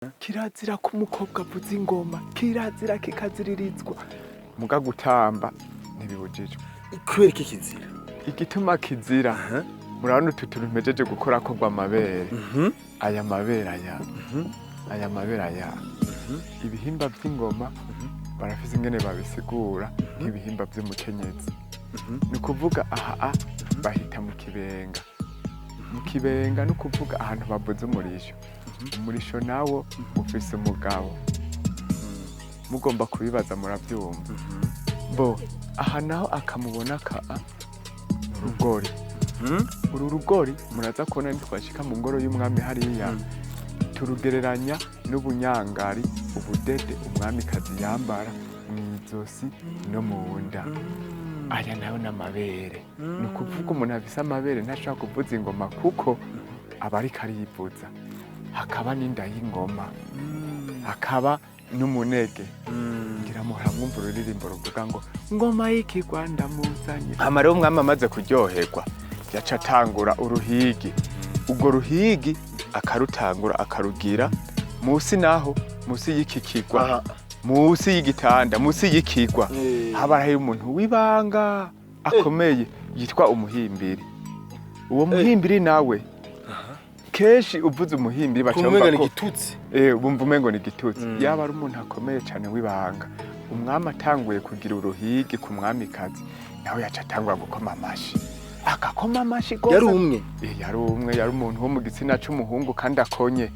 Kirazira ko umukobwa avuza ingoma, kirazira kikaziririzwa. Muga gutamba ntibibujijwe. Kubera iki kizira? Igituma kizira, murabona utu tuntu mpejeje gukora kogwa amabere, aya mabere aya, aya mabere aya, ibihimba vy'ingoma barafise ingene babisigura nk'ibihimba vy'umukenyezi. Ni ukuvuga aha a bahita mu kibenga. Mu kibenga ni ukuvuga ahantu bavuza umurisho. Umurisho nawo ufise umugabo, mugomba kubibaza muravyumva. Bo aha naho akamubona ka a ni urugori. Uru rugori muraza kubona nitwashika mu ngoro y'umwami hariya, turugereranya n'ubunyangari, ubudede umwamikazi yambara mw'izosi no mu nda. Aya nayo n'amabere. Ni ukuvuga umuntu afise amabere ntashobora kuvuza ingoma kuko aba ariko arivuza. Hakaba n'inda y'ingoma, hakaba n'umunege. Ngira muhora mwumva ururirimbo ruvuga ngo ngoma y'ikigwa ndamuzanye. Hama rero umwami amaze kuryoherwa yaca atangura uruhigi. Urwo ruhigi akarutangura akarugira musi, naho musi y'iki kigwa, musi y'igitanda, musi y'ikigwa, haba hariyo umuntu w'ibanga akomeye yitwa umuhimbiri. Uwo muhimbiri nawe kenshi uvuze umuhimbiri baca Kumenga bumva ni ko igitutsi. Bumva umengo ni igitutsi. Yaba ari umuntu akomeye cyane w'ibanga, umwami atanguye kugira uruhigi ku mwamikazi, nawe yaca atangura gukoma amashi, agakoma amashi gose. Yari umwe? Yari umwe, yari umuntu wo mu gitsina c'umuhungu kandi akonye.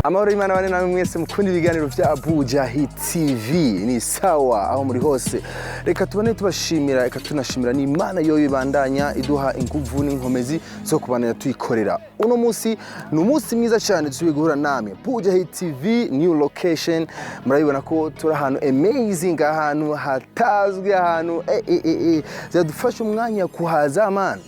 Amahoro y'Imana bane namwe mwese mukunda ibiganiro vya Abuja Hit TV. Ni sawa aho muri hose. Reka tubane tubashimira, reka tunashimira n'Imana yoyo ibandanya iduha inguvu n'inkomezi zo kubandanya tuyikorera. Uno munsi ni umunsi mwiza cyane dusubiye guhura namwe. Abuja Hit TV new location, murabibona ko turi ahantu amazing, ahantu hatazwi, ahantu byadufasha umwanya kuhaza man.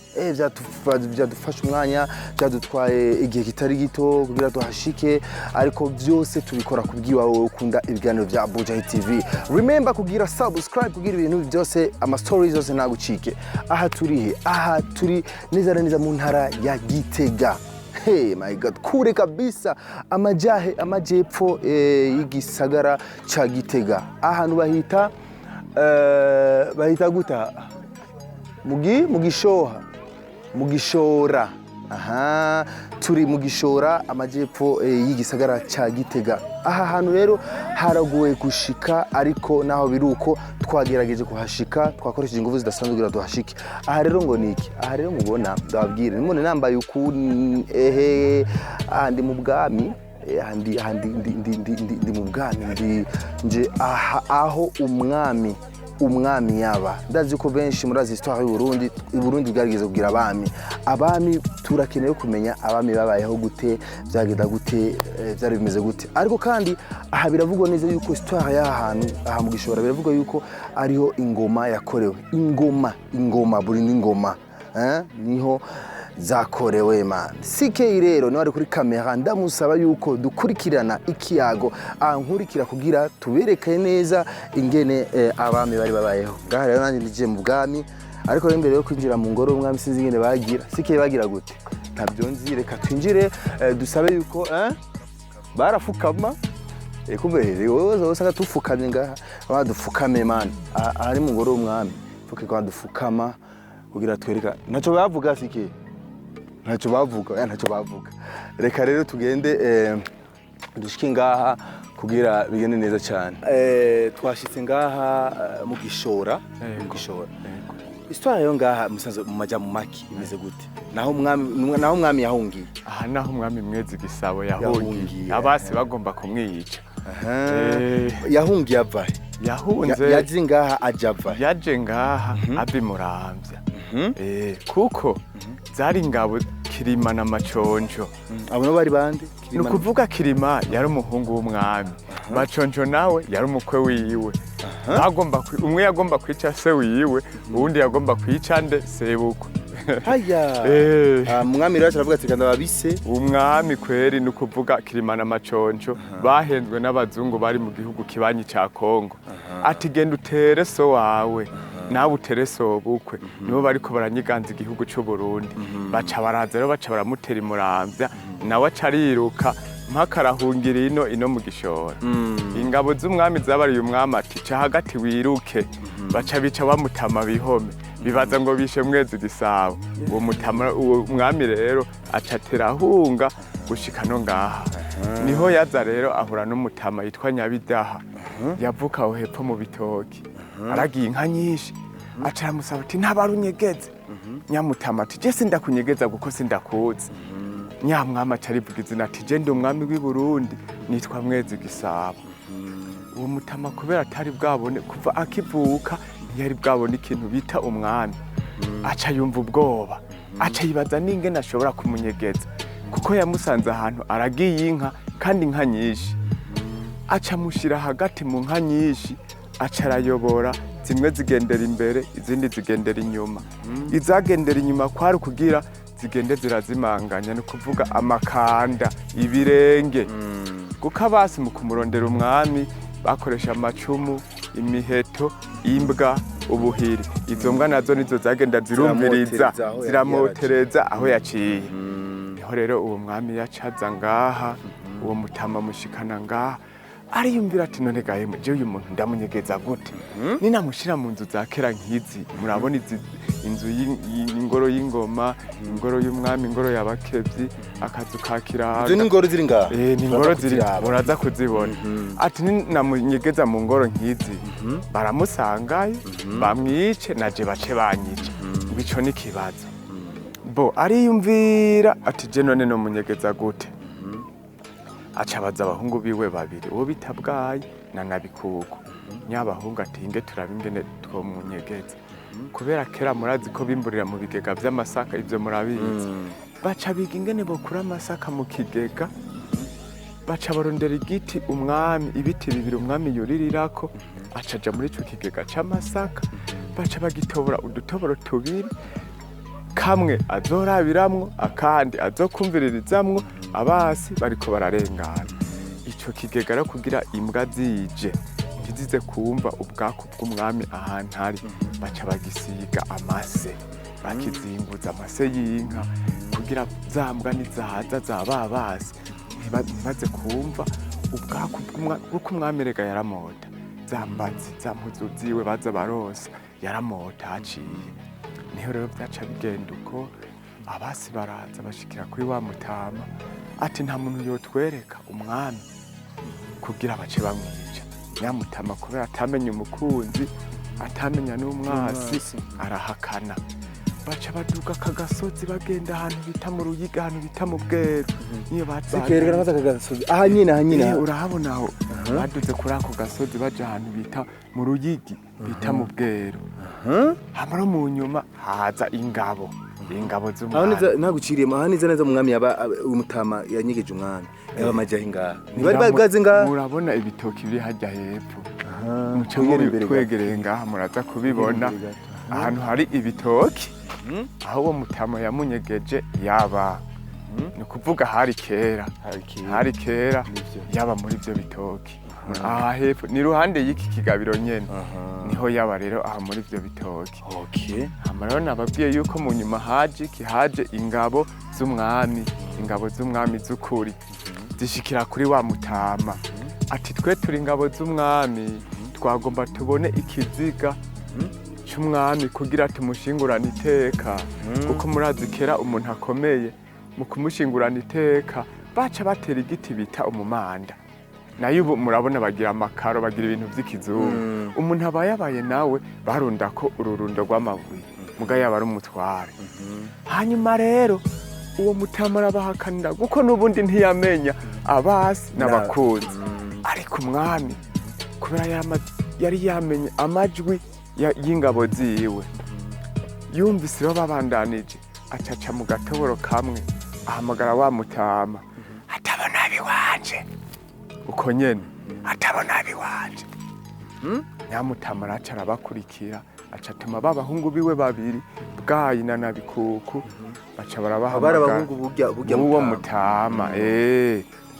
Byadufasha umwanya, byadutwaye igihe kitari gito kugira tuhashike, ariko byose tubikora kubw'iwawe ukunda ibiganiro bya Abuja Hit TV. Remember kugira subscribe, kugira ibintu byose, ama stories yose ntagucike. Aha turi he? Aha turi neza na neza mu ntara ya Gitega. Hey my God, kure kabisa, amajahe amajepfo y'igisagara ca Gitega. Ahantu bahita bahita guta mugi mugishoha mugishora. Aha turi mu Gishora, amajepfo y'igisagara ca Gitega. Aha hantu rero haragoye gushika, ariko naho biri uko twagerageje kuhashika, twakoresheje ingufu zidasanzwe kugira tuhashike. Aha rero ngo ni iki? Aha rero mubona, ndababwire, nimubone nambaye uku, ehe, aha ndi mu bwami. Aha ndi mu bwami, ndi nje aha aho umwami Umwami yaba, ndazi ko benshi murazi histoire y'u Burundi. U Burundi bwarigeze kugira abami. Abami turakeneye kumenya abami babayeho gute, byagenda gute, byari bimeze gute. Ariko kandi aha biravugwa neza yuko histoire y'aha hantu, aha mu Gishora, biravugwa yuko ariho ingoma yakorewe. Ingoma buri n'ingoma, niho zakorewe, man. CK rero niwe ari kuri kamera, ndamusaba yuko dukurikirana ikiyago ankurikira kugira tubereke neza ingene abami bari babayeho ngaha. Rero nanjye nije mu bwami, ariko rero imbere yo kwinjira mu ngoro y'umwami sinzi ingene bagira. CK, bagira gute? Ntabyo nzi. Reka twinjire, dusabe yuko barafukama. Kumbe wowe usanga tufukamye ngaha, badufukame, man. Aha ni mu ngoro y'umwami, fuke kwa dufukama kugira twereka. Ntacyo bavuga, CK, ntacyo bavuga, ntacyo bavuga. Reka rero tugende, dushike ngaha kugira bigende neza cyane. Twashitse ngaha mu Gishora, mu Gishora. Histoire yo ngaha musanze mu maja mu maki imeze gute? Naho umwami yahungiye? Aha naho umwami Mwezi Gisabo yahungiye. Yahungiye. Abasi bagomba kumwica. Yahungiye ava he? Yahunze Yaje ngaha aja ava he? Yaje ngaha ava Muramvya. Kuko zari ingabo Kirima na Maconco. Abo nabo bari bande? Ni ukuvuga Kirima yari umuhungu w'umwami, Maconco nawe yari umukwe wiwe. Umwe yagomba kwica se wiwe, uwundi yagomba kwica nde? Sebukwe. Haya. Ah, umwami rero aravuga ati kanda babise. Umwami kweri, ni ukuvuga Kirima na Maconco bahenzwe n'abazungu bari mu gihugu kibanyi ca Kongo, ati genda utere so wawe, nawe utere sobukwe, nibo bariko baranyiganza igihugu c'u Burundi. Baca baraza rero, baca baramutera imuramvya, nawe aca ariruka mpaka arahungira ino mu Gishora. Ingabo z'umwami zabariye umwami ati ca hagati wiruke, baca bica bamutama bihome, bibaza ngo bishe Mwezi Gisabo. Uwo mutama, uwo mwami rero aca atera ahunga gushika no ngaha. Niho yaza rero ahura n'umutama yitwa Nyabidaha, yavuka aho hepfo mu bitoki, aragiye inka nyinshi. Aca aramusaba ati ntabara unyegeze. Nyamutama ati je sindakunyegeza kuko sindakuzi. Nyamwami aca arivuga izina ati je ndi umwami w'i Burundi, nitwa Mwezi Gisabo. Uwo mutama kubera atari bwabone, kuva akivuka ntiyari bwabone ikintu bita umwami, aca yumva ubwoba, aca yibaza n'ingene ashobora kumunyegeza, kuko yamusanze ahantu aragiye inka kandi inka nyinshi. Aca amushyira hagati mu nka nyinshi, aca arayobora, zimwe zigendera imbere, izindi zigendera inyuma. Izagendera inyuma kwari ukugira zigende zirazimanganya, ni ukuvuga amakanda, ibirenge, kuko abasi mu kumurondera umwami bakoresha amacumu, imiheto, imbwa, ubuhiri. Izo mbwa nazo nizo zagenda zirumviriza. Ziramotereza aho yagiye. Ziramotereza aho yaciye. Niho rero uwo mwami yacaza ngaha, uwo mutama mushikana ngaha. Ariyumvira ati none gahe je uyu muntu ndamunyegeza gute? Ninamushira mu nzu za kera nk'izi, murabona izi inzu y'ingoro y'ingoma, ingoro y'umwami, ingoro y'abakevyi, akazu ka Kiraga. Izo ni ingoro ziri ngaha? Eh, ni ingoro Turaza ziri kuziraba. Muraza kuzibona. Ati ninamunyegeza mu ngoro nk'izi, baramusangayo bamwice, naje bace banyice. Ngo ico ni ikibazo. Bo ariyumvira ati je none nomunyegeza gute? Aca abaza abahungu biwe babiri, uwo bita Bwayi na Nabikuku. Nyabahungu ati inge turabe ingene twomunyegeza, kubera kera murazi ko bimburira mu bigega vy'amasaka, ivyo murabizi. Baca biga ingene bokura amasaka mu kigega, baca barondera igiti umwami, ibiti bibiri umwami yuririrako, acaja muri ico kigega c'amasaka, baca bagitobora udutoboro tubiri, kamwe azorabiramwo, akandi azokumviririzamwo abasi bariko bararengana. Ico kigega rero, kugira imbwa zije ntizize kumva ubwaku bw'umwami ahantu ari, baca bagisiga amase, bakizinguza amase y'inka, kugira za mbwa nizaza za babasi ntibaze kumva ubwaku bw'umwami, kuko umwami rega yaramota za mbazi, za mpuzu ziwe baza barosa, yaramota haciye. Niho rero byaca bigenda uko, abasi baraza bashikira kuri wa mutama ati nta muntu yotwereka umwami kugira bace bamwica. Nyamutama kubera atamenya umukunzi, atamenya n'umwasi, arahakana. Baca baduga aka gasozi, bagenda ahantu bita mu Ruyiga, ahantu bita mu Bweru, niyo Sikerekana nkaza kagasozi aha nyine, aha nyine. Urahabona aho baduze kuri ako gasozi, baja ahantu bita mu Ruyigi, bita mu Bweru. Hamara mu nyuma haza ingabo Aho z'umwami. Neza ntaguciriyemo, aha neza neza umwami yaba umutama yanyegeje umwami yaba amajaho ingaha, ntibari bwaze ngaha. Murabona ibitoki biri hajya hepfo, muca Twegere imbere gato. Twegereye ngaha muraza kubibona. Imbere gato. Ahantu hari ibitoki, aho uwo mutama yamunyegeje yaba, ni ukuvuga hari kera, hari kera. Nivyo. Yaba muri ibyo bitoki aha hepfo, ni iruhande y'iki kigabiro nyene, niho yaba rero, aha muri ibyo bitoki. Hama rero nababwiye yuko mu nyuma haje iki? Haje ingabo z'umwami, ingabo z'umwami z'ukuri, zishikira kuri wa mutama, ati: "Twe turi ingabo z'umwami, twagomba tubone ikiziga c'umwami kugira tumushingurane iteka," kuko murazi kera umuntu akomeye mu kumushingurana iteka baca batera igiti bita umumanda. Nayo ubu murabona bagira amakaro, bagira ibintu vy'ikizungu. Umuntu aba yabaye nawe barunda ko ururundo rw'amabuye, muga yaba ari umutware. Hanyuma rero uwo mutama arabahakanira, kuko n'ubundi ntiyamenya abasi n'abakunzi. Ariko umwami kubera yari yamenye amajwi y'ingabo ziwe, yumvise rero babandanije, acaca mu gatoboro kamwe, ahamagara wa mutama, atabona abiwanje, uko nyene atabona abiwanje. Nyamutama araca arabakurikira, aca atuma ba bahungu biwe babiri, Bwayi na Nabikuku, baca Abari barabahamagara. Abahungu burya Uwo mutama. mutama,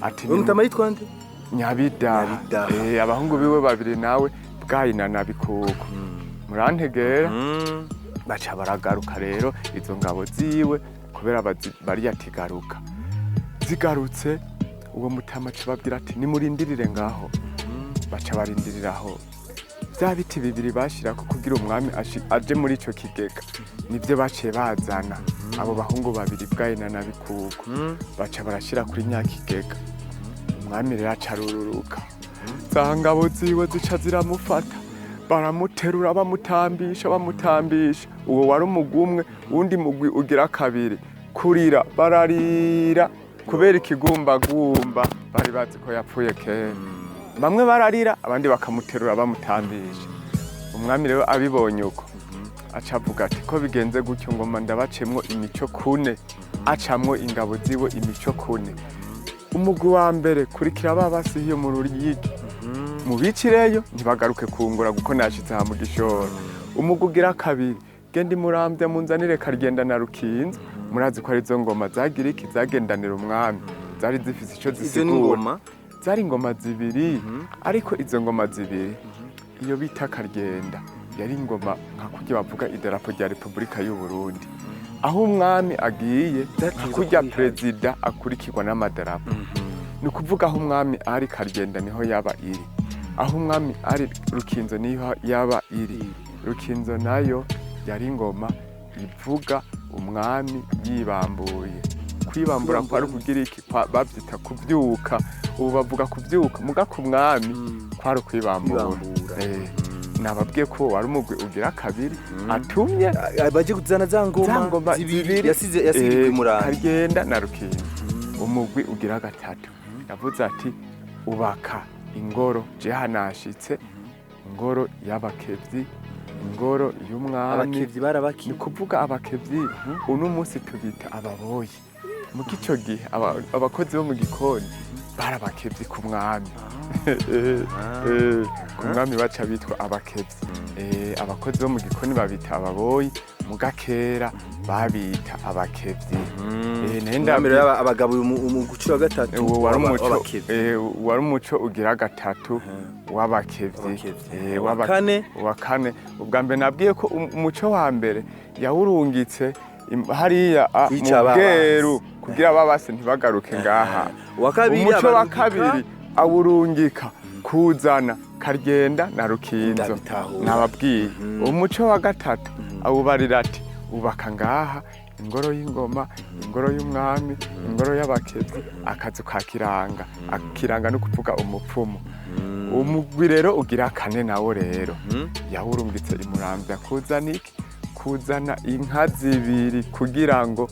ati Uwo mutama yitwa nde? Nyabidaha. Nyabidaha. Abahungu biwe babiri nawe, Bwayi na Nabikuku, murantegera. Baca baragaruka rero izo ngabo ziwe, kubera bariya atigaruka. Zigarutse, uwo mutama aca babwira ati: "Nimurindirire ngaho." Baca barindiriraho. Vya biti bibiri bashirako kugira umwami aje muri ico kigega, nivyo baciye bazana. Abo bahungu babiri, Bwayi na Nabikuku, baca barashira kuri nyakigega. Umwami rero aca arururuka, za ngabo ziwe zica ziramufata, baramuterura, bamutambisha, bamutambisha. Uwo wari umugwi umwe. Uwundi mugwi ugira kabiri, kurira bararira kubera ikigumbagumba, bari bazi ko yapfuye kera. Bamwe bararira, abandi bakamuterura bamutambisha. Umwami rero abibonye uko, aca avuga ati: "Ko bigenze gutyo, ngoma ndabacemwo imico kune." Acamwo ingabo ziwe imico kune. Umugwi wa mbere: "Kurikira ba basihiye mu Ruyigi, mubicireyo, ntibagaruke kungura, kuko nashitse aha mu Gishoro." Umugwi ugira kabiri: "Genda imurambya, munzanire Karigenda na Rukinzo." Murazi ko arizo ngoma zagira iki? Zagendanira umwami, zari zifise ico Izo ni zisigura. Ingoma. Zari ingoma zibiri, ariko izo ngoma zibiri, iyo bita Karyenda yari ingoma nka kurya bavuga idarapo rya Repubulika y'u Burundi, aho umwami agiye, nka Zategerezwa kurya kuba ihari. perezida akurikirwa n'amadarapo. Ni ukuvuga aho umwami ari, Karyenda niho yaba iri; aho umwami ari, Rukinzo niho yaba iri. Rukinzo nayo yari ingoma ivuga umwami yibambuye. Kwibambura kwari kugira iki? Bavyita kuvyuka. Ubu bavuga kuvyuka, muga ku mwami kwari ukwibambura. Kwibambura. Nababwiye ko wari umugwi ugira kabiri atumye. Baje kuzana za Za ngoma ngoma zibiri zibiri. yasize, yasize imuranga. Karyenda na Rukinzo. Umugwi ugira gatatu yavuze ati: "Ubaka ingoro, je hanashitse, ingoro y'abakevyi, ingoro y'umwami." Abakevyi barabaki? Ni kuvuga abakevyi uno munsi tubita ababoyi, mu ico gihe abakozi bo mu gikoni bari abakevyi ku mwami. Ku mwami baca bitwa abakevyi. Abakozi bo mu gikoni babita ababoyi, mu gakera babita abakevyi. Naye Umwami rero abagabo mu guciro wa gatatu uwo wari umuco w'abakevyi. Wari umuco ugira gatatu w'abakevyi. W'abakevyi. Eh, Uwa kane? Uwa kane, ubwa mbere nabwiye ko umuco wa mbere yawurungitse hariya Kwica mu Bweru ababansi. kugira ababasi ntibagaruke ngaha. Uwa kabiri Umuco wa abarungika- kabiri awurungika kuzana Karyenda na Rukinzo. Ndabitahura. Nababwiye. Umuco wa gatatu awubarira ati: "Ubaka ngaha ingoro y'ingoma, ingoro y'umwami, ingoro y'abakevyi, akazu ka kiranga." Akiranga no kuvuga umupfumu. Umugwi rero ugira kane nawo rero yawurungitse imuramvya kuzana iki? Kuzana inka zibiri kugira ngo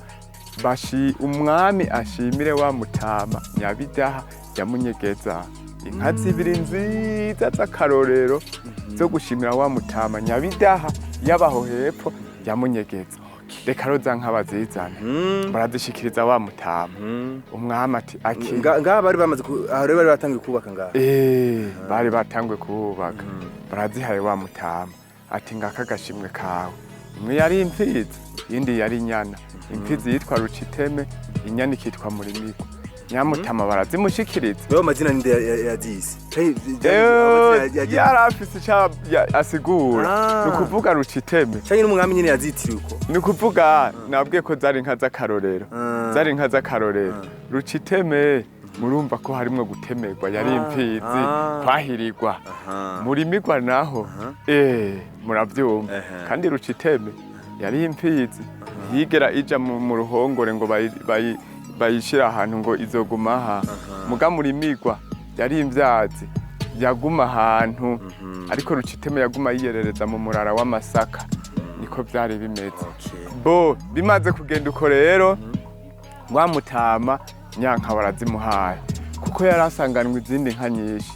umwami ashimire wa mutama Nyabidaha yamunyegeza. Inka zibiri nziza z'akarorero zo gushimira wa mutama Nyabidaha yabaho hepfo yamunyegeza. Reka rero za nka bazizane, barazishikiriza wa mutama. Umwami ati aki. Ngaha bari bamaze aha rero bari batangiye kubaka ngaha. Bari batanguye kuhubaka. Barazihaye wa mutama, ati ngaka agashimwe kawe. Imwe yari imfizi, iyindi yari inyana. Imfizi yitwa Ruciteme, inyana ikitwa Murimigwa. Nyamutama barazimushikiriza. Wewe amazina ninde yazise? Yari afise ico asigura. Ni ukuvuga Ruciteme Canke n'umwami nyene yazitiriwe uko? Ni ukuvuga nabwiye ko zari inka z'akarorero. Zari inka z'akarorero. Ruciteme murumva ko harimwo gutemerwa, yari imfizi, kwahirirwa. Murimigwa naho muravyumva. Kandi Ruciteme yari imfizi, ntiyigera ija mu ruhongore ngo bayishire ahantu ngo izoguma aha. Muga Murimigwa yari imvyazi, yaguma ahantu, ariko Ruciteme yaguma yiyerereza mu murara w'amasaka. Niko vyari bimeze. Bo bimaze kugenda uko rero, wa mutama nyanka barazimuhaye, kuko yari asanganwe izindi nka nyinshi.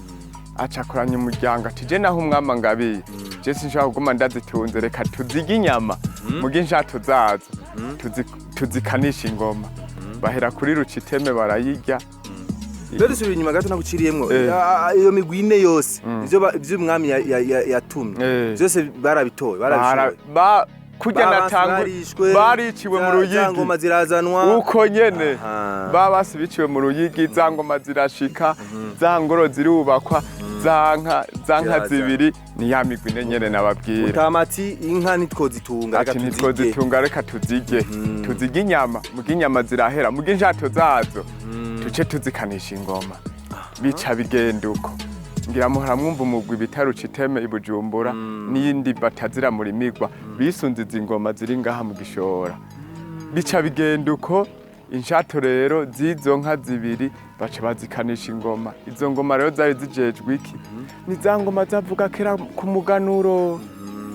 Aca akoranya umuryango ati je naho umwama ngabiye, je sinshobora kuguma ndazitunze, reka tuzirye inyama muge inshato zazo tuzikanisha ingoma. Bahera kuri Ruciteme barayirya. Rero dusubira inyuma gato naguciriyemwo. Iyo migwi ine yose, ivyo umwami yatumye vyose barabitoye, barabishoboye. Kurya Babansi natangu barishwe, bariciwe mu za Ruyigi. ngoma zirazanwa. Uko nyene. Babasi biciwe mu Ruyigi, za ngoma zirashika, za ngoro zirubakwa, za nka Ziraza. zibiri ni ya migwi ine nyene nababwira. Mutama ati inka ntitwozitunga, reka Ati tuzirye. ntitwozitunga, reka tuzirye, tuzirye inyama. Muga inyama zirahera, muga inshato zazo tuce tuzikanisha ingoma. Bica bigenda uko. Ngira muhora mwumva umugwi bita Ruciteme i Bujumbura n'iyindi batazira Murimigwa, bisunze izi ngoma ziri ngaha mu Gishora. Bica bigenda uko. Inshato rero z'izo nka zibiri baca bazikanisha ingoma. Izo ngoma rero zari zijejwe iki? Ni za ngoma zavuga kera ku muganuro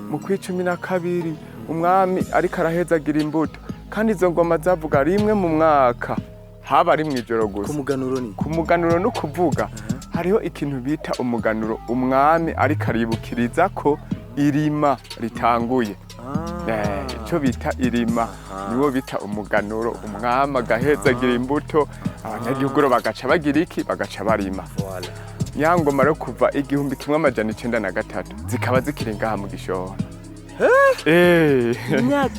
mu kwa 12, umwami ariko arahezagira imbuto. Kandi izo ngoma zavuga rimwe mu mwaka, haba ari mw'ijoro gusa. Ku muganuro ni? Ku muganuro no kuvuga hariho ikintu bita umuganuro, umwami ariko aribukiriza ko irima ritanguye. Ico bita irima niwo bita umuganuro. Umwami agahezagira imbuto, abanyagihugu rero bagaca bagira iki? Bagaca barima. Voilà. Nyangoma rero kuva 1903 zikaba zikiri ngaha mu Gishora. Imyaka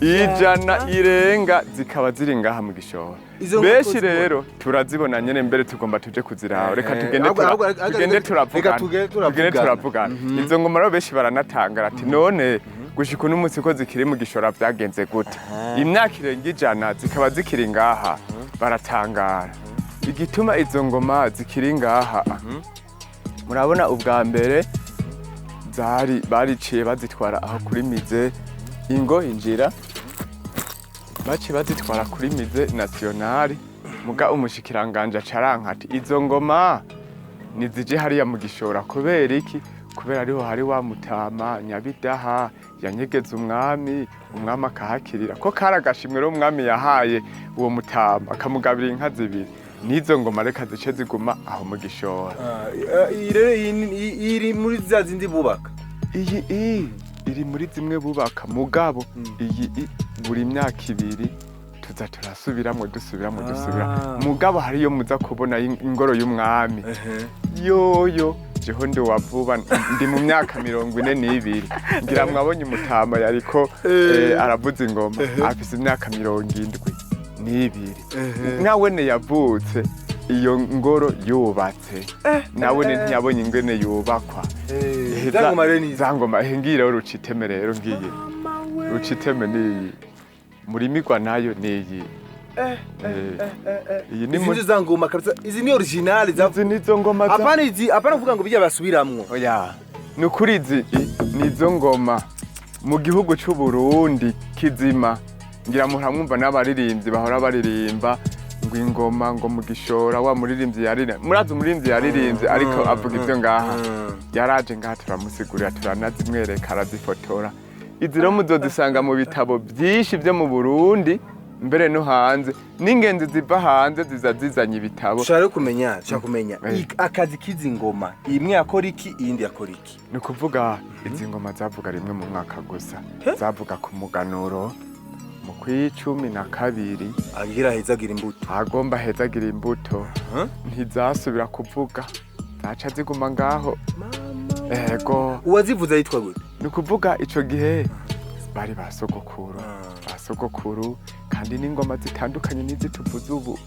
100 irenga zikaba ziri ngaha mu Gishora. Izo nka Benshi tuzibona. rero turazibona nyene, mbere tugomba tuje kuziraba. Reka tugende tugende reka turavugana. Tugende Tugende turavugana. turavugana. Izo ngoma rero benshi baranatangara ati none gushika uno munsi ko zikiri mu Gishora vyagenze gute? Imyaka irenga 100 zikaba zikiri ngaha, baratangara. Igituma izo ngoma zikiri ngaha, murabona ubwa mbere zari bariciye bazitwara aho kuri musée ingo injira, baciye bazitwara kuri musée national. Muga umushikiranganje acaranka ati izo ngoma nizije hariya mu Gishora. Kubera iki? Kubera ariho hari wa mutama Nyabidaha yanyegeza umwami, umwami akahakirira, ko kari agashimwe rero umwami yahaye uwo mutama, akamugabira inka zibiri n'izo ngoma, reka zice ziguma aho mu Gishora. Iyi rero iyi iri muri za zindi bubaka. Iyi iri muri zimwe bubaka, mugabo iyi buri myaka 2 tuza turasubiramwo, dusubiramwo, dusubira. Mugabo hariyo muza kubona ingoro y'umwami yoyo. Jeho ndi wa vuba, ndi mu myaka 42. Ngira mwabonye umutama yariko aravuza ingoma, afise imyaka 72. Nawene yavutse iyo ngoro yubatse, nawene ntiyabonye ingene yubakwa. Za ngoma rero ni izi. Za ngoma ngiyi rero Ruciteme rero ngiyi Ruciteme niyi, Murimigwa nayo niyi. Iyi ni Izi muri nizo za ngoma kabisa, izi ni original za Izi nizo ngoma za Apana izi, apana kuvuga ngo bijya basubiramwo. Oya, ni ukuri izi nizo ngoma mu gihugu c'u Burundi kizima. Ngira muhora mwumva n'abaririmbyi bahora baririmba ngo ingoma ngo mu Gishora. Wa muririmbyi yaririmbye, murazi umuririmbyi yaririmbye ariko avuga ivyo ngaha, yaraje ngaha turamusigurira, turanazimwereka, arazifotora. Izi rero muzozisanga mu bitabo byinshi byo mu Burundi, mbere no hanze, n'ingenzi ziva hanze ziza zizanye ibitabo. Dushaka kumenya, dushaka kumenya akazi k'izi ngoma, imwe yakora iki, iyindi yakora iki? Ni ukuvuga izi ngoma zavuga rimwe mu mwaka gusa, zavuga ku muganuro mu kw'12. Agira hezagira imbuto. Agomba hezagira imbuto. Ntizasubira kuvuga, zaca ziguma ngaho. Ego. Uwazivuze yitwa gute? Ni ukuvuga ico gihe bari ba sogokuru, ba sogokuru, kandi n'ingoma zitandukanye n'izi tuvuze ubu.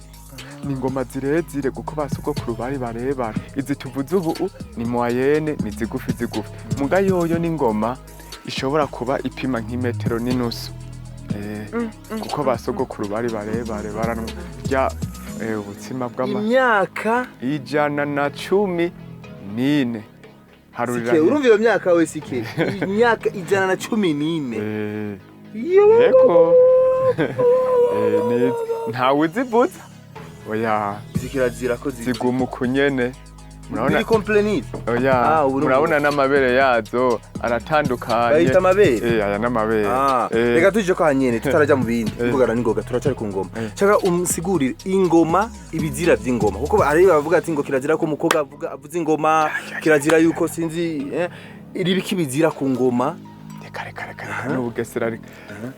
Ni ingoma zirezire kuko ba sogokuru bari barebare. Izi tuvuze ubu ni moyenne, ni zigufi zigufi. Muga yoyo n'ingoma ishobora kuba ipima nk'imetero n'inusu. Kuko ba sogokuru bari barebare, baranarya ubutsima bw'ama Imyaka 114 harurira. Sike, urumva iyo myaka we, sike, imyaka 114. Yego. Ntawe uzivuza, oya. Zikirazira ko Ziguma uku nyene, murabona. Biri complet. Oya. Ah, ubu Murabona n'amabere yazo aratandukanye. Bayita amabere? Aya n'amabere. Ah, reka tuje ko hanyene tutarajya mu bindi tuvugana n'ingoga, turacari ku ngoma. Shaka umusigurire ingoma, ibizira vy'ingoma, kuko hari bavuga ati ngo kirazira ko umukobwa avuga avuza ingoma, kirazira yuko sinzi iribiki bizira ku ngoma. Reka, reka, reka, reka, n'ubugesera, reka.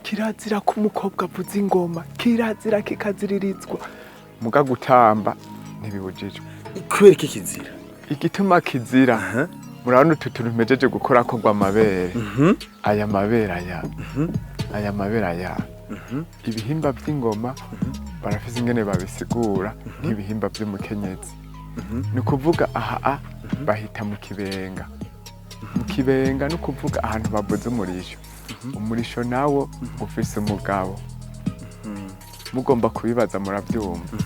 Kirazira ko umukobwa avuza ingoma, kirazira kikaziririzwa, muga gutamba ntibibujijwe. Kubera iki kizira? Igituma kizira, murabona utu tuntu mpejeje gukora ko amabere, aya mabere aya, aya mabere aya, ibihimba by'ingoma barafise ingene babisigura nk'ibihimba by'umukenyezi. Ni ukuvuga aha a bahita mu kibenga. Mu kibenga ni ukuvuga ahantu bavuza umurisho. Umurisho nawo ufise umugabo, mugomba kubibaza murabyumva.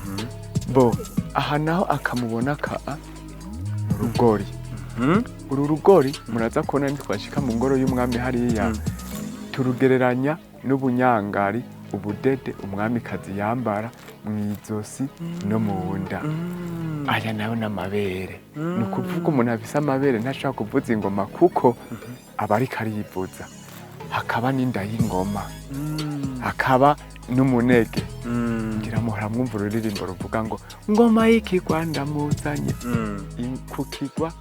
Bo aha naho akamubona ka a ni urugori. Uru rugori muraza kubona nitwashika mu ngoro y'umwami hariya, turugereranya n'ubunyangari, ubudede umwamikazi yambara mu izosi no mu nda. Aya nayo n'amabere. Ni ukuvuga umuntu afise amabere ntashobora kuvuza ingoma kuko aba ariko arivuza. Hakaba n'inda y'ingoma, hakaba n'umunege. Ngira muhora mwumva ururirimbo ruvuga ngo ngoma y'ikigwa ndamuzanye. Ku kigwa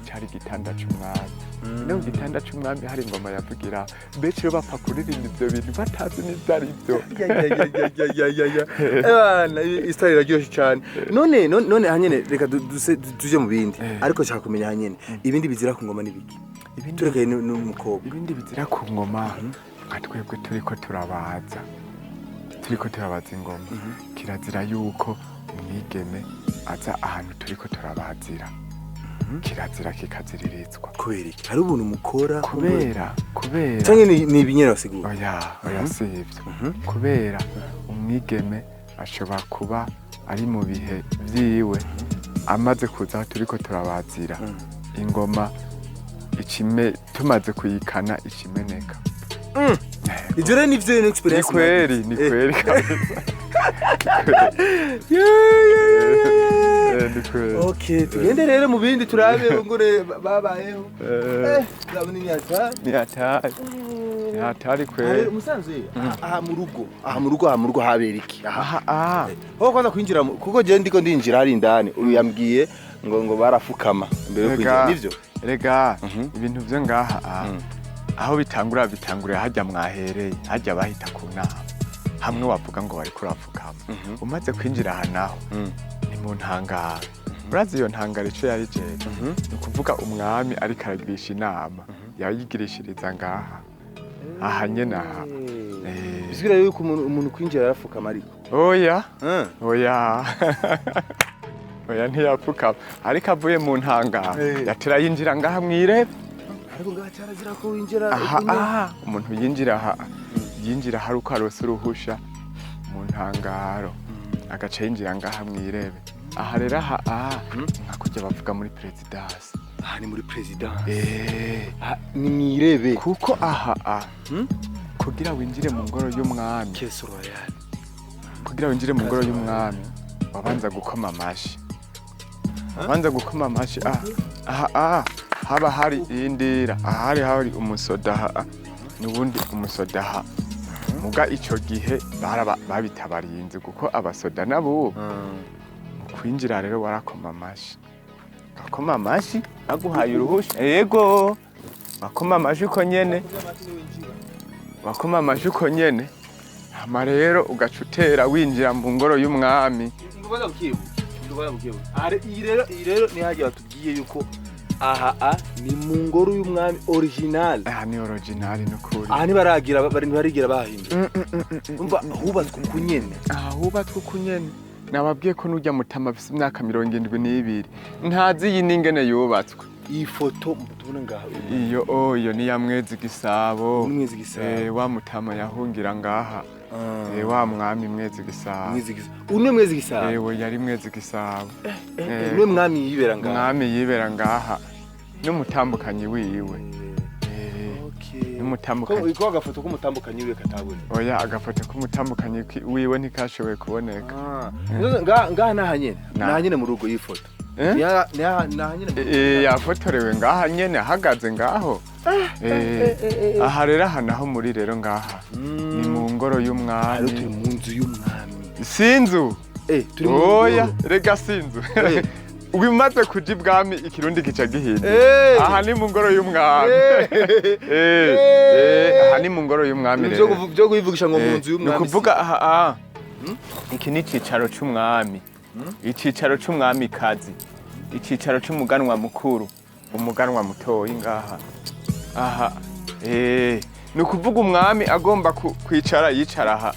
cari igitanda c'umwami. No ku gitanda c'umwami hari ingoma yavugira. Benshi rero bapfa kuririmba ivyo bintu batazi n'ivyo ari vyo. Ebana, isitari iraryoshe cyane. None hanyene reka tuje mu bindi. Ariko nshaka kumenya hanyene ibindi bizira ku ngoma n'ibiki? Turekeye n'umukobwa. Ibindi bizira ku ngoma, nka twebwe turiko turabaza ingoma, kirazira yuko umwigeme aza ahantu turiko turabazira. Kirazira kikaziririzwa. Kubera iki? Hari ubuntu mukora? Kubera Canke ni ibinyene basigura? Oya, oya, si ivyo. Kubera umwigeme ashobora kuba ari mu bihe vyiwe, amaze kuza aho turiko turabazira, ingoma ikime tumaze kuyikana ikimeneka. Ivyo rero nivyo ni Ni experience. kweri, ni kweri kabisa. Ni kweri. Okay, tugende rero mu bindi turabe ngure babayeho. Urabona imyaka. Ni hatari, ni hatari kweri. Umusanzu aha mu rugo, aha mu rugo habera iki aha? Aha aha. Ho kwanza kwinjira kuko je ndiko ndinjira hari indani, uyu yambwiye ngo barafukama mbere yo kwinjira, nivyo? Rega ibintu vyo ngaha aho bitangura, bitangurira hajya mwahereye, hajya bahita ku nama, hamwe wavuga ngo bariko urafukama. Umaze kwinjira aha naho ni mu ntangaro. Urazi iyo ntangaro ico yari jeje? Ni ukuvuga umwami ariko aragirisha inama, yayigirishiriza ngaha aha nyene aha. Bisubira yuko umuntu kwinjira arafukama ariko? Oya. Oya, oya, ntiyapfukama, ariko avuye mu ntangaro yatera yinjira ngaha mw'irebe. Ariko ngaha cyarazira ko winjira? Aha aha umuntu yinjira aha, yinjira hari uko aronse uruhusha mu ntangaro, agaca yinjira ngaha mw'irebe. Aha rero aha aha nka kurya bavuga muri présidence. Aha ni muri présidence? Eh. Aha ni mwirebe. Kuko aha a kugira winjire mu ngoro y'umwami, Caisse royale. kugira winjire mu ngoro y'umwami wabanza gukoma amashi, wabanza gukoma amashi. Aha aha aha haba hari indira, aha hari umusoda aha. N'ubundi umusoda aha, muga ico gihe babita abarinzi, kuko abasoda nabo mu kwinjira rero warakoma amashi, bakoma amashi baguhaye uruhusha. Yego, bakoma amashi uko nyene, bakoma amashi uko nyene, hama rero ugaca utera winjira mu ngoro y'umwami. Ngobaza bukebu, ngobaza bukebu. Iyi rero ni hajya batubwiye yuko aha ni mu ngoro y'umwami original. Aha ni original n'ukuri. Aha ntibaragira bari, ntibarigira bahindura. Umva, hubatswe uku nyene. Aha hubatswe uku nyene. Nababwiye ko n'urya mutama afise imyaka 72 ntazi iyi n'ingene yubatswe. Iyi foto tubona ngaha? Iyo oyo ni ya Mwezi Gisabo. Ni Mwezi Gisabo. Wa mutama yahungira ngaha. Wa mwami Mwezi Gisabo. Mwezi Gisabo, uyu ni Mwezi Gisabo. Ewe, yari Mwezi Gisabo. Niwe mwami yibera ngaha. Mwami yibera ngaha n'umutambukanyi wiwe. N'umutambukanyi. Ko agafoto k'umutambukanyi wiwe katabona? Oya, agafoto k'umutambukanyi wiwe ntikashoboye kuboneka. Ngaha naha nyene? Naha nyene mu rugo iyi foto? Eh? Naha nyene mu rugo? Yafotorewe ngaha nyene, ahagaze ngaho. Aha rero, aha naho muri rero ngaha ni mu ngoro Rero turi y'umwami. mu nzu y'umwami. Sinzu. Turi mu Oya. ngoro. Rega sinzu. Ubimaze kuja ibwami, ikirundi kica gihinduka. Aha ni mu ngoro y'umwami. Aha ni mu ngoro y'umwami Ibintu rero. byo kubivugisha ngo mu nzu Ni y'umwami. ukuvuga aha iki ni icicaro c'umwami, icicaro c'umwamikazi, icicaro c'umuganwa mukuru, umuganwa mutoyi ngaha. Aha ni ukuvuga umwami agomba kwicara yicara aha,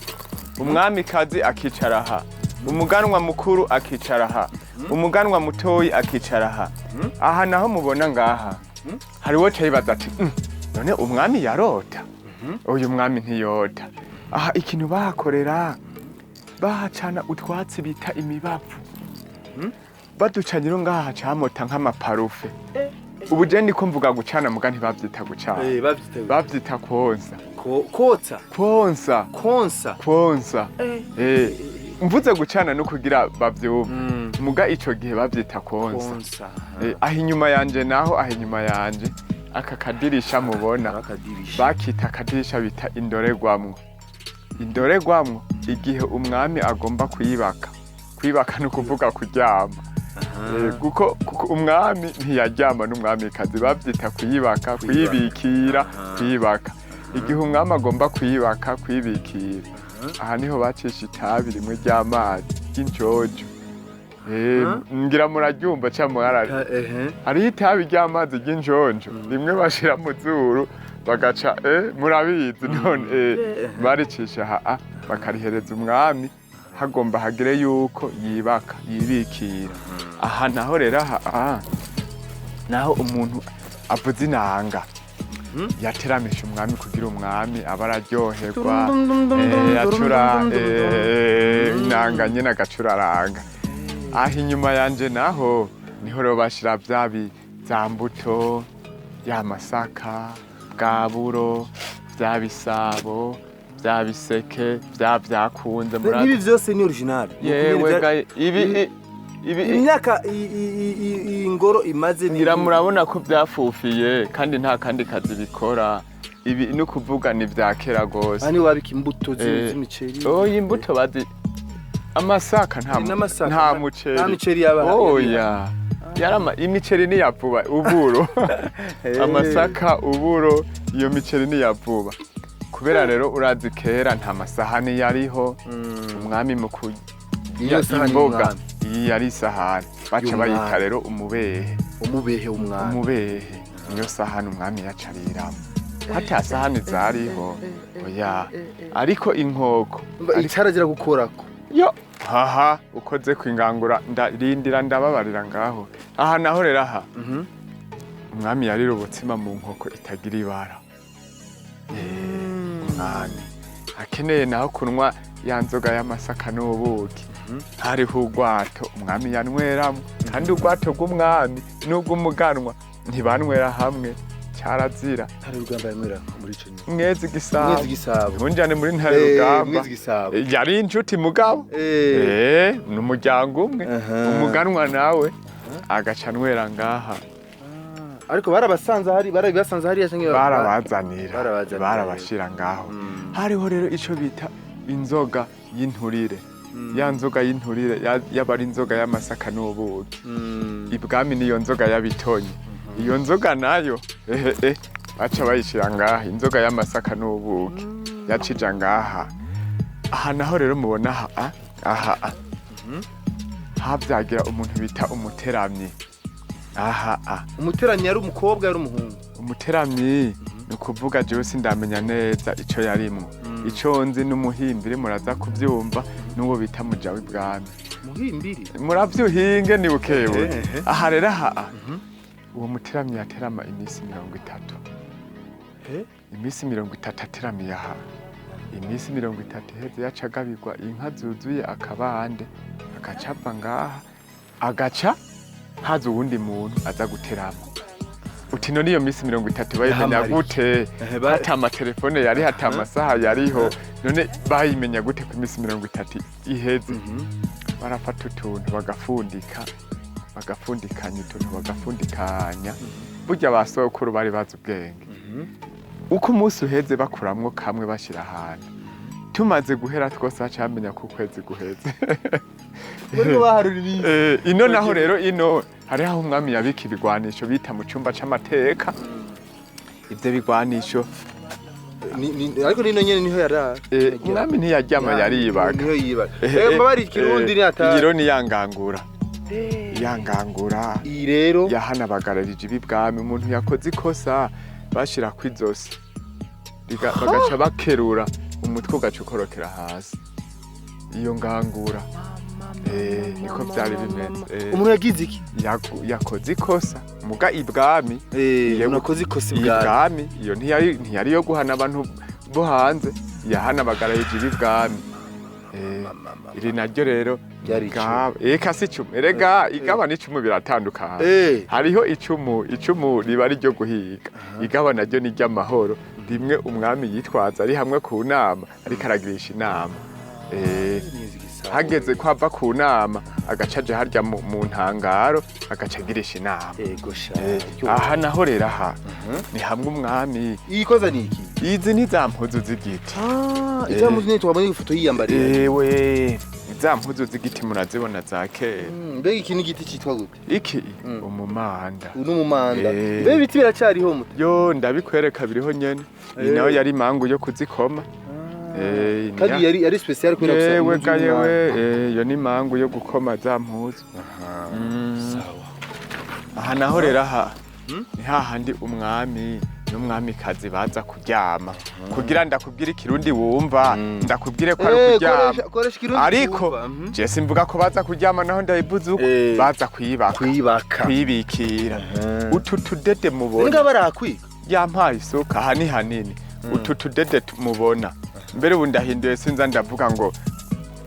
umwamikazi akicara aha, umuganwa mukuru akicara aha, umuganwa mutoyi akicara aha. Aha naho mubona ngaha hariwo cayibaza ati: None umwami yarota?" Uyu mwami ntiyota. Aha ikintu bahakorera, bahacana utwatsi bita imibavu. Baducanye rero ngaha camota nk'amaparufe. Ubu je ndiko mvuga gucana, muga ntibavyita gucana. Bavyita? Bavyita konsa. Kotsa? Konsa. Konsa. Konsa. Mvuze gucana no kugira bavyumve, muga ico gihe bavyita konsa. Konsa. Aho inyuma yanje naho, aho inyuma yanje, aka kadirisha mubona, akadirisha, bakita akadirisha bita indoregwamwo. Indoregwamwo, igihe umwami agomba kuyibaka. Kwibaka ni ukuvuga kuryama. Kuko umwami ntiyaryama n'umwamikazi, bavyita kuyibaka, kuyibikira, kuyibaka. Igihe umwami agomba kuyibaka, kwibikira, aha niho bacisha itabi rimwe ry'amazi ry'injojo. Ngira muraryumva ca mwarari. Hariho itabi ry'amazi ry'injonjo rimwe bashira mu zuru bagaca, murabizi none. Baricisha aha, bakarihereza umwami hagomba hagire yuko yibaka, yibikira. Aha naho rero, aha naho umuntu avuza inanga yateramisha umwami kugira umwami aba araryoherwa. Acura inanga nyene, agacuraranga. Aho inyuma yanje naho niho rero bashira vya za mbuto, ya masaka, bwa buro, vya bisabo, vya biseke, vya vyakunze. N'ibi vyose ni original? Yewe gaye, ibi Imyaka iyi ngoro imaze ni Ngira murabona ko vyafufiye kandi nta kandi kazi bikora. Ibi ni ukuvuga ni vya kera gose. Aha niho babika imbuto z'imiceri? Oya, imbuto bazi amasaka, nta N'amasaka, nta muceri. Nta miceri yaba? Oya, yarama imiceri ni ya vuba, uburo, amasaka, uburo. Iyo miceri ni ya vuba. Kubera rero urazi kera nta masahani yariho, umwami mu kurya Iyo sahani imboga, y'umwami. Iyi yari isahani baca Y'umwami. bayita rero umubehe. Umubehe w'umwami. Umubehe niyo sahani umwami yacariramo, hata sahani zariho, oya. Ariko inkoko Itaragira gukorako. Yo, haha ukoze kwingangura, ndarindira, ndababarira ngaho. Aha naho rero, aha umwami yarira ubutsima mu nkoko itagira ibara. Umwami akeneye naho kunywa ya nzoga y'amasaka n'ubuki, hariho urwato umwami yanyweramo, kandi urwato rw'umwami n'urw'umuganwa ntibanywera hamwe, cyarazira. Ntare Rugamba yanywera muri ico nyine? Mwezi Gisabo. Mwezi Gisabo. Ntunjane muri Ntare Rugamba. Mwezi Gisabo. Yari inshuti mugabo. Ni umuryango umwe. Umuganwa nawe agaca anywera ngaha. Ariko barabasanze hari, barabibasanze hariya canke Barabazanira. Barabazanira. Barabashira ngaho. Hariho rero ico bita inzoga y'inturire. Ya nzoga y'inturire yaba ari inzoga y'amasaka n'ubuki. Ibwami niyo nzoga y'abitonyi. Iyo nzoga nayo ehe baca bayishira ngaha, inzoga y'amasaka n'ubuki yacija ngaha. Aha naho rero mubona aha aha havyagira umuntu bita umuteramyi aha Umuteranyi yari umukobwa, yari umuhungu? Umuteramyi ni ukuvuga jewe sindamenya neza ico yarimwo. Ico nzi n'umuhimbiri, muraza kuvyumva, n'uwo bita muja w'ibwami. Muhimbiri. Muravyuhinge ni bukebuke. Aha rero aha uwo muteramyi yaterama iminsi 30. Iminsi 30 ateramiye aha. Iminsi 30 iheze yaca agabirwa inka zuzuye akabande, agaca ava ngaha, agaca haza uwundi muntu aza guterama. Uti none iyo minsi 30 bayimenya Yahamariye. gute? Hata amatelefone yari, hata amasaha yariho, none bayimenya gute ko iminsi 30 iheze? Barafata utuntu bagafundika, bagafundikanya utuntu, bagafundikanya. Burya ba sokuru bari bazi ubwenge. Uko umunsi uheze bakuramwo kamwe bashyira ahantu, tumaze guhera twose baca bamenya ko ukwezi guheze. Bariko baharura iminsi. Ino naho rero, ino hariho aho umwami yabika ibigwanisho bita mu cumba c'amateka. Ivyo bigwanisho Ariko nino nyene niho yara Umwami ntiyaryama, yaribaga. Niho yibaga. Mbabari ikirundi ni ata Iyiro ni yangangura, yangangura. Iyi rero Yahanabagararije ibibwami. Umuntu yakoze ikosa bashira kw'izosi, bagaca bakerura umutwe ugaca ukorokera hasi. Iyo ngangura, niko vyari bimeze. Umuntu yagize iki? Yakoze ikosa muga ibwami. Umuntu akoze ikosa ibwami. Ibwami iyo ntiyari yo guhana abantu bo hanze, yahanabagararije ibibwami. Iri naryo rero Ryari icumu. Eka si icumu erega, igaba n'icumu biratandukanye. Hariho icumu, icumu riba ari ryo guhiga. Igaba naryo ni iry'amahoro, rimwe umwami yitwaza ari hamwe ku nama ariko aragirisha inama. Hageze ko ava ku nama agaca aja harya mu ntangaro, agaca agirisha inama. Ego sha. Aha naho rero aha ni hamwe umwami Iyi koza ni iki? Izi ni za mpuzu z'igiti. Ah, iza muzi twabonye ifoto yiyambariye. Ewe, za mpuzu z'igiti murazibona za kera. Mbega iki ni igiti cyitwa gute? Iki umumanda. Uyu ni umumanda. Mbega ibiti biracyariho muto? Yo, ndabikwereka, biriho nyene. Iyi nayo yari imangu yo kuzikoma. Kandi yari special kubera gusa Yewe impuzu ga yewe y'umumanda. iyo ni imangu yo gukoma za mpuzu. Sawa. Aha naho rero aha ni hahandi umwami n'umwamikazi baza kuryama. Kugira ndakubwire ikirundi wumva, ndakubwire ko ari ukuryama. Koresha ikirundi Ariko wumva. Je simvuga ko baza kuryama, naho ndabivuze uko. Baza kwibaka. Kwibaka. Kwibikira. Utu tudede mubona. Nga barakwiga. Yampaye isuka, aha ni hanini. Utu tudede mubona, mbere ubu ndahinduye, sinza ndavuga ngo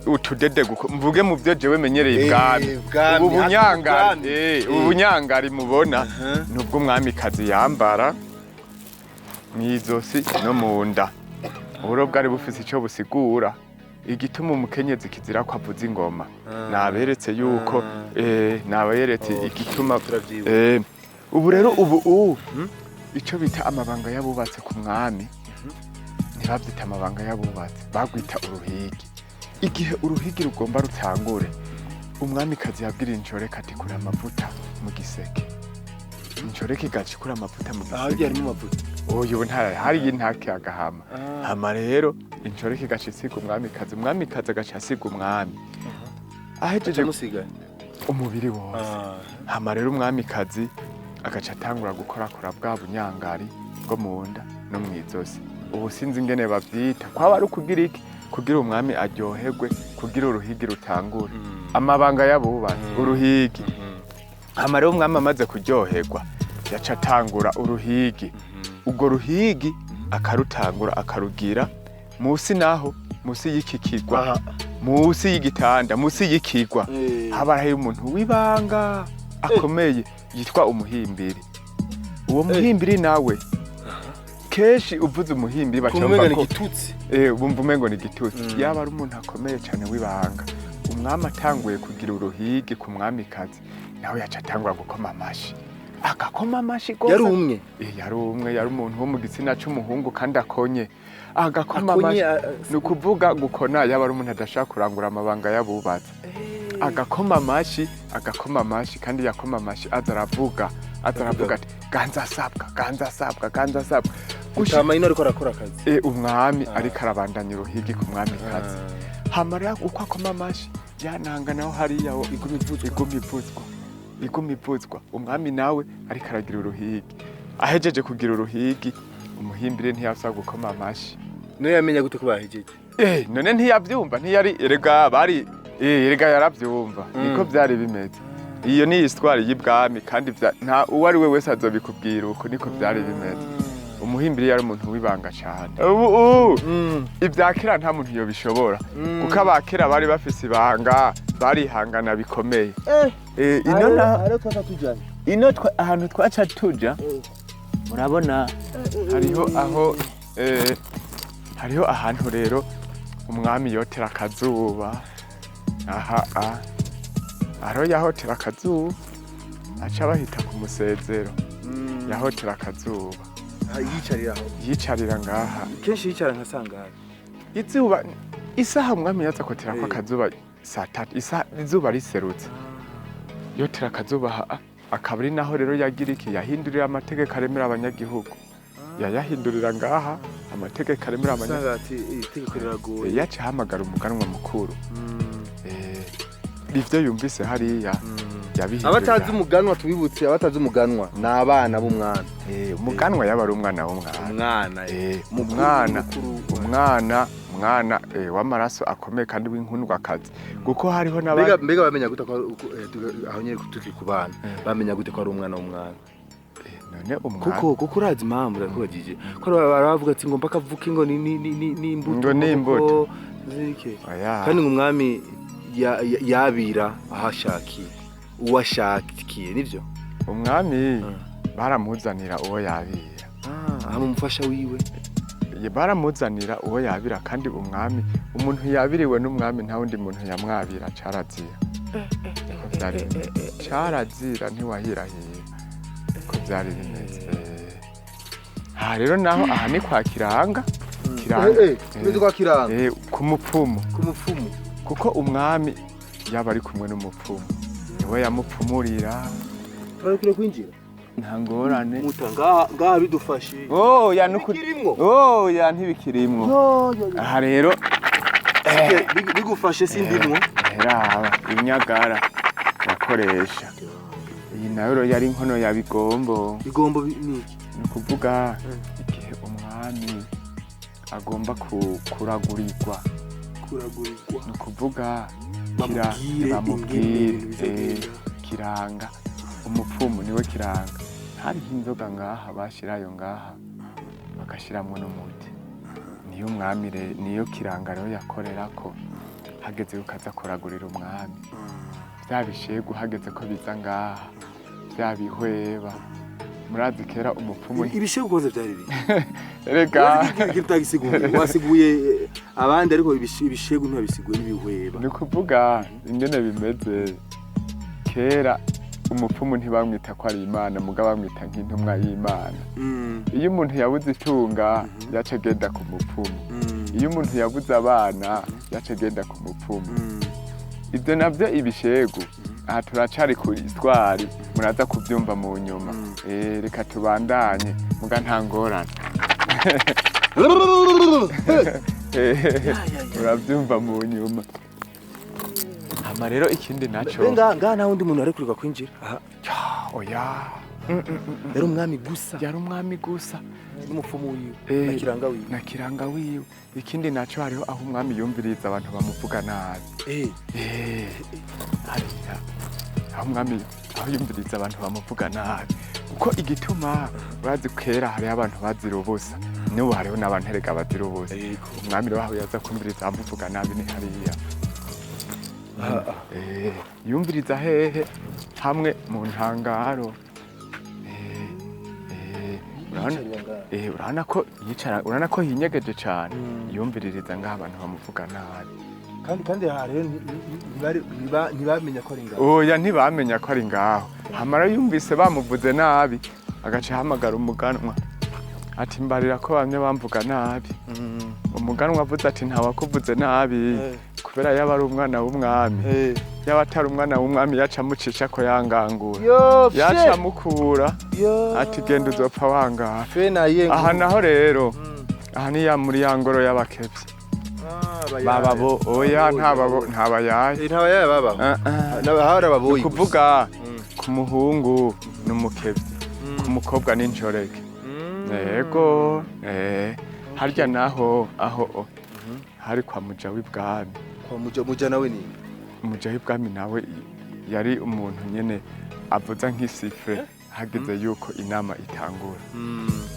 utudede guko, mvuge mu byo jewe menyereye ibwami. Ibwami, Ubu hafi bunyangari ibwami. Ubu bunyangari mubona nubwo umwamikazi yambara mw'izosi no mu nda. Uburo bwari bufise ico busigura, igituma umukenyezi kizira ko avuza ingoma. Naberetse yuko naberetse igituma. Turavyibuka. Ubu rero ubu ico bita amabanga y'abubatse ku mwami, ntibavyita amabanga y'abubatse, bagwita uruhigi. Igihe uruhigi rugomba rutangure, umwamikazi yabwira inshoreke ati: "Kura amavuta mu giseke." Inshoreke igaca ikura amavuta mu Aha giseke. harimo amavuta. Oya, ubu nta hariya intake agahama. Hama rero inshoreke igaca isiga umwamikazi, umwamikazi agaca asiga umwami ahejeje Amusiga. umubiri wose. Hama rero umwamikazi agaca atangura gukorakora bwa bunyangari bwo mu nda no mw'izosi. Ubu sinzi ingene bavyita, kwaba ari ukugira iki? Kugira umwami aryoherwe, kugira uruhigi rutangure. Amabanga y'abubatsi, uruhigi. Hama rero umwami amaze kuryoherwa yaca atangura uruhigi. Urwo ruhigi akarutangura akarugira musi, naho musi y'iki kigwa, musi y'igitanda, musi y'ikigwa, haba hariyo umuntu w'ibanga akomeye yitwa umuhimbiri. Uwo muhimbiri nawe, kenshi uvuze umuhimbiri baca Kumva bumva ni ko igitutsi. Bumva umengo ni igitutsi. Yaba ari umuntu akomeye cyane w'ibanga. Umwami atanguye kugira uruhigi ku mwamikazi, nawe yaca atangura gukoma amashi. Agakoma amashi gose. Yari umwe? Yari umwe, yari umuntu wo mu gitsina c'umuhungu kandi akonye. Agakoma Akonye, amashi. Ni ukuvuga gukona yaba ari umuntu adashaka kurangura amabanga y'abubatsi. Agakoma amashi, agakoma amashi, kandi yakoma amashi aza aravuga, aza aravuga ati: "Ganza sabwa, ganza sabwa, ganza sabwa." Mutama ino ariko arakora akazi. Umwami ariko arabandanya uruhigi ku mwamikazi. Hama rero uko akoma amashi, yananga naho hariya wo Iguma ivuzwa. Iguma ivuzwa, iguma ivuzwa. Umwami nawe ariko aragira uruhigi. Ahejeje kugira uruhigi, umuhimbire ntiyasaba gukoma amashi. Niyo yamenya gute ko bahejeje? None ntiyavyumva? Ntiyari erega bari erega yaravyumva. Niko vyari bimeze. Iyo ni histoire y'ibwami, kandi nta uwo ari we wese azobikubwira uko niko vyari bimeze. Umuhimbiri yari umuntu w'ibanga cane. Ubu ibya kera nta muntu yobishobora, kuko abakera bari bafise ibanga, barihangana bikomeye. Ino na Hariho twaca tujanye. Ino ahantu twaca tuja, murabona hariho aho hariho ahantu rero umwami yotera akazuba. Aha a aro yahotera akazuba, aca bahita ku musezero. Yahotera akazuba. Yicarira aho? Yicarira ngaha. Kenshi yicara nka sangahe? Izuba, isaha umwami yaza kotera ko akazuba saa 3, isaha izuba riserutse yotera akazuba. Akaba ari naho rero yagira iki, yahindurira amategeko aremera abanyagihugu. Yayahindurira ngaha, amategeko aremera abanyagihugu. Usanga ati itegeko riragoye. Yaca ahamagara umuganwa mukuru. Ivyo yumvise hariya yabihindurira. Abatazi umuganwa, tubibutse, abatazi umuganwa ni abana b'umwami. Umuganwa yaba ari umwana w'umwami. Umwana mukuru, Umwana mukuru. Umwana w'amaraso akomeye kandi w'inkundwakazi, kuko hariho Mbega n'abandi. Mbega bamenya gute ko aho nyene tukiri ku bana, bamenya gute ko ari umwana w'umwami? None umwami Kuko urazi impamvu ndakubajije, ko baravuga ati ngo mpaka avuke ngo ni imbuto. Ngo ni imbuto. Kuko zike. Oya. Kandi ngo umwami yabira aho ashakiye, uwo ashakiye, nivyo? Umwami baramuzanira uwo yabira. Hama umufasha wiwe? Baramuzanira uwo yabira, kandi umwami, umuntu yabiriwe n'umwami, nta wundi muntu yamwabira. Carazira. Niko vyari bimeze. Carazira, ntiwahirahira. Niko vyari bimeze. Aha rero naho, aha ni kwa Kiranga. Kiranga. Tumeze kwa Kiranga. Ku mupfumu. Ku mupfumu. Kuko umwami yaba ari kumwe n'umupfumu, niwe yamupfumurira. Turarekure kwinjira? Nta ngorane. Muta ngaha ngaha bidufashe. Oh ya nuku. Bikirimwo? Oh ya, ntibikirimwo. Aha rero Bigufashe sindimwo. Raba inyagara bakoresha. Iyi nayo rero yari inkono ya bigombo. Bigombo ni iki? Ni ukuvuga igihe umwami agomba kuragurirwa. Kuragurirwa. Ni ukuvuga Bamubwire bamubwire ingene ibintu bizogenda. Kiranga, umupfumu niwe kiranga. Hariho inzoga ngaha bashirayo ngaha, bagashiramwo n'umuti. Niyo umwami niyo kiranga rero yakorerako hageze yuko aza kuragurira umwami. Vya bishegu hageze ko biza ngaha, vya bihweba, murazi kera umupfumu Ibishegu koze byari biki? Rega. Utagisiguye, wasiguye abandi, ariko ibishegu ntibabisiguye n'ibihweba. Ni ukuvuga ingene bimeze kera, umupfumu ntibamwita ko ari imana, muga bamwita nk'intumwa y'imana. Iyo umuntu yabuze itunga, yaca agenda ku mupfumu. Iyo umuntu yabuze abana, yaca agenda ku mupfumu. Ibyo navyo ibishegu, aha turacari ku histoire, muraza kuvyumva mu nyuma. Reka tubandanye, muga nta ngorane. Uravyumva mu nyuma. Hama rero ikindi naco Be ngaha nta wundi muntu arekurirwa kwinjira aha? Oya. Yari umwami gusa? Yari umwami gusa. N'umupfumu wiwe Eh, na kiranga wiwe. Na kiranga wiwe. Ikindi naco, hariho aho umwami yumviriza abantu bamuvuga nabi. Hariya aho umwami aho yumviriza abantu bamuvuga nabi, kuko igituma urazi kera hariho abantu bazira ubusa, n'ubu hariho n'abantu erega bazira ubusa. Umwami rero aho yaza kumviriza abamuvuga nabi ni hariya. Yumviriza hehe? Hamwe mu ntangaro. Urabona? Yicarira ngaha. Urabona ko yicara, urabona ko hinyegeje cane. Yumviririza ngaho abantu bamuvuga nabi. Kandi aha rero ntibamenya ko ari ngaho. Oya, ntibamenya ko ari ngaho. Hamara yumvise bamuvuze nabi, agaca ahamagara umuganwa ati: "Mbarira ko bamwe bamvuga nabi." Umuganwa avuze ati: "Ntawakuvuze nabi." Kubera yaba ari umwana w'umwami, yaba atari umwana w'umwami, yaca amucisha ko yangangura. Yo. Yaca amukura. Yo. Ati: "Genda, uzopfa wangara." Fe naye. Aha naho rero, aha ni ya muri ya ngoro y'abakevyi. Bababo, oya, ntababo, ntabayaye. Ntabayaye babaho. Ah, ah. N'abahari ababoyi. Kuvuga ku muhungu n'umukevyi, ku mukobwa n'injoreke. Yego, harya naho aho o hari kwa muja w'ibwami. Kwa muja, muja nawe ni Umuja w'ibwami nawe yari umuntu nyene avuza nk'isifflet hageze yuko inama itangura.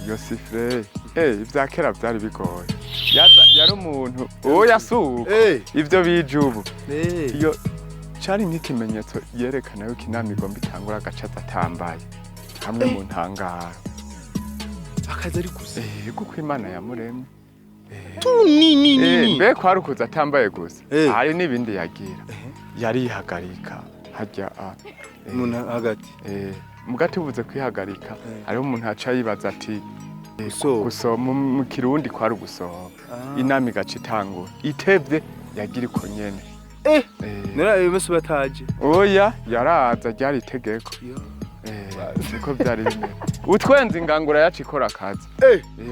Iyo sifflet, ivya kera vyari bigoye. Yaza yari umuntu, oya, suko ivyo bije ubu. Iyo cari nk'ikimenyetso yerekana yuko inama igomba itangura, agaca atambaye hamwe mu ntangaro. Akazi ari gusa. Kuko Imana yamuremye. Tu ni ni ni. Mbe kwari ukuza atambaye gusa? Hari n'ibindi yagira, yarihagarika harya a Umuntu hagati. Muga tuvuze kwihagarika, hariho umuntu aca yibaza ati Gusoba. Gusoma mu Kirundi kwari ugusoma. Inama igaca itangura itevye, yagira uko nyene. None ayo bose bataje? Oya, yaraza, ryari itegeko. Niko vyari bimeze. Utwenze ingangura yaca ikora akazi.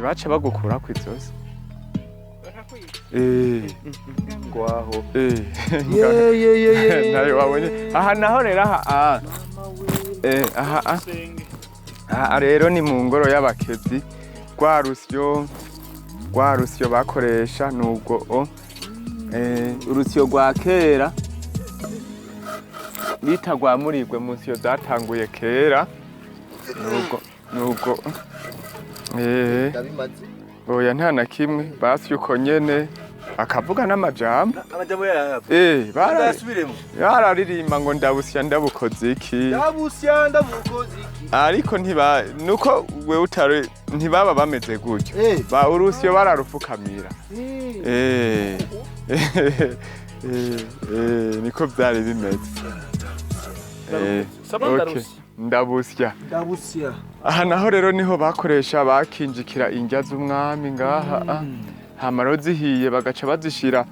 Baca bagukura kw'izosi. Ngwaho. Ye Ye ye ye ye. Nayo wabonye aha naho rero, aha aha aha rero ni mu ngoro y'abakezi. Rwa rusyo bakoresha nubwo o urusyo rwa kera bita rwa Murigwe, mu nsyo zatanguye kera, nubwo Ndabimaze. Oya, nta na kimwe, basye uko nyene akavuga n'amajambo. Amajambo yayo. Bara Ndasubiremo. Bararirimba ngo: "Ndabusya ndabukoze iki?" Ndabusya ndabukoze iki? Ariko ntiba nuko wewe utari, ntibaba bameze gutyo. Ba urusyo bararufukamira. Niko byari bimeze. Saba. Okay. Ndarusya. Ndabusya. Ndabusya. Aha naho rero niho bakoresha bakinjikira indya z'umwami ngaha. Hama rero zihiye bagaca bazishira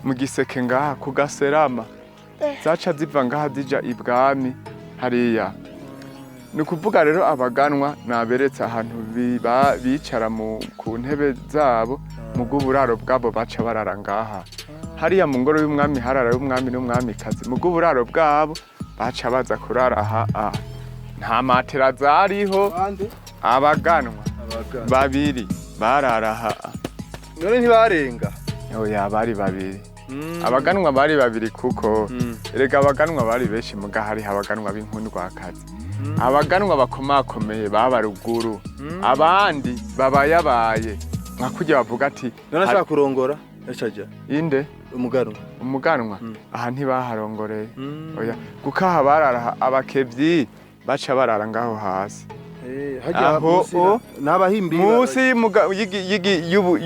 mu giseke ngaha ku gaserama, zaca ziva ngaha zija ibwami hariya. Ni ukuvuga rero abaganwa naberetse ahantu bicara ku ntebe zabo, mu bw'uburaro bwabo baca barara ngaha. Hariya mu ngoro y'umwami harara y'umwami n'umwamikazi, mu bw'uburaro bwabo baca baza kurara aha. Nta matera zariho. Bande? Abaganwa. Abagana. Babiri barara aha. None ntibarenga? Oya, bari babiri. Abaganwa bari babiri, kuko erega abaganwa bari benshi, muga hariho abaganwa b'inkundwakazi, abaganwa bakomakomeye baba ruguru, abandi babayabaye nka kurya bavuga ati None ashaka kurongora yacaja? Inde? Umuganwa. Umuganwa aha ntibaharongoreye, oya, kuko aha barara abakevyi baca barara ngaho hasi. Hajya Aho munsi n'abahimbi. Munsi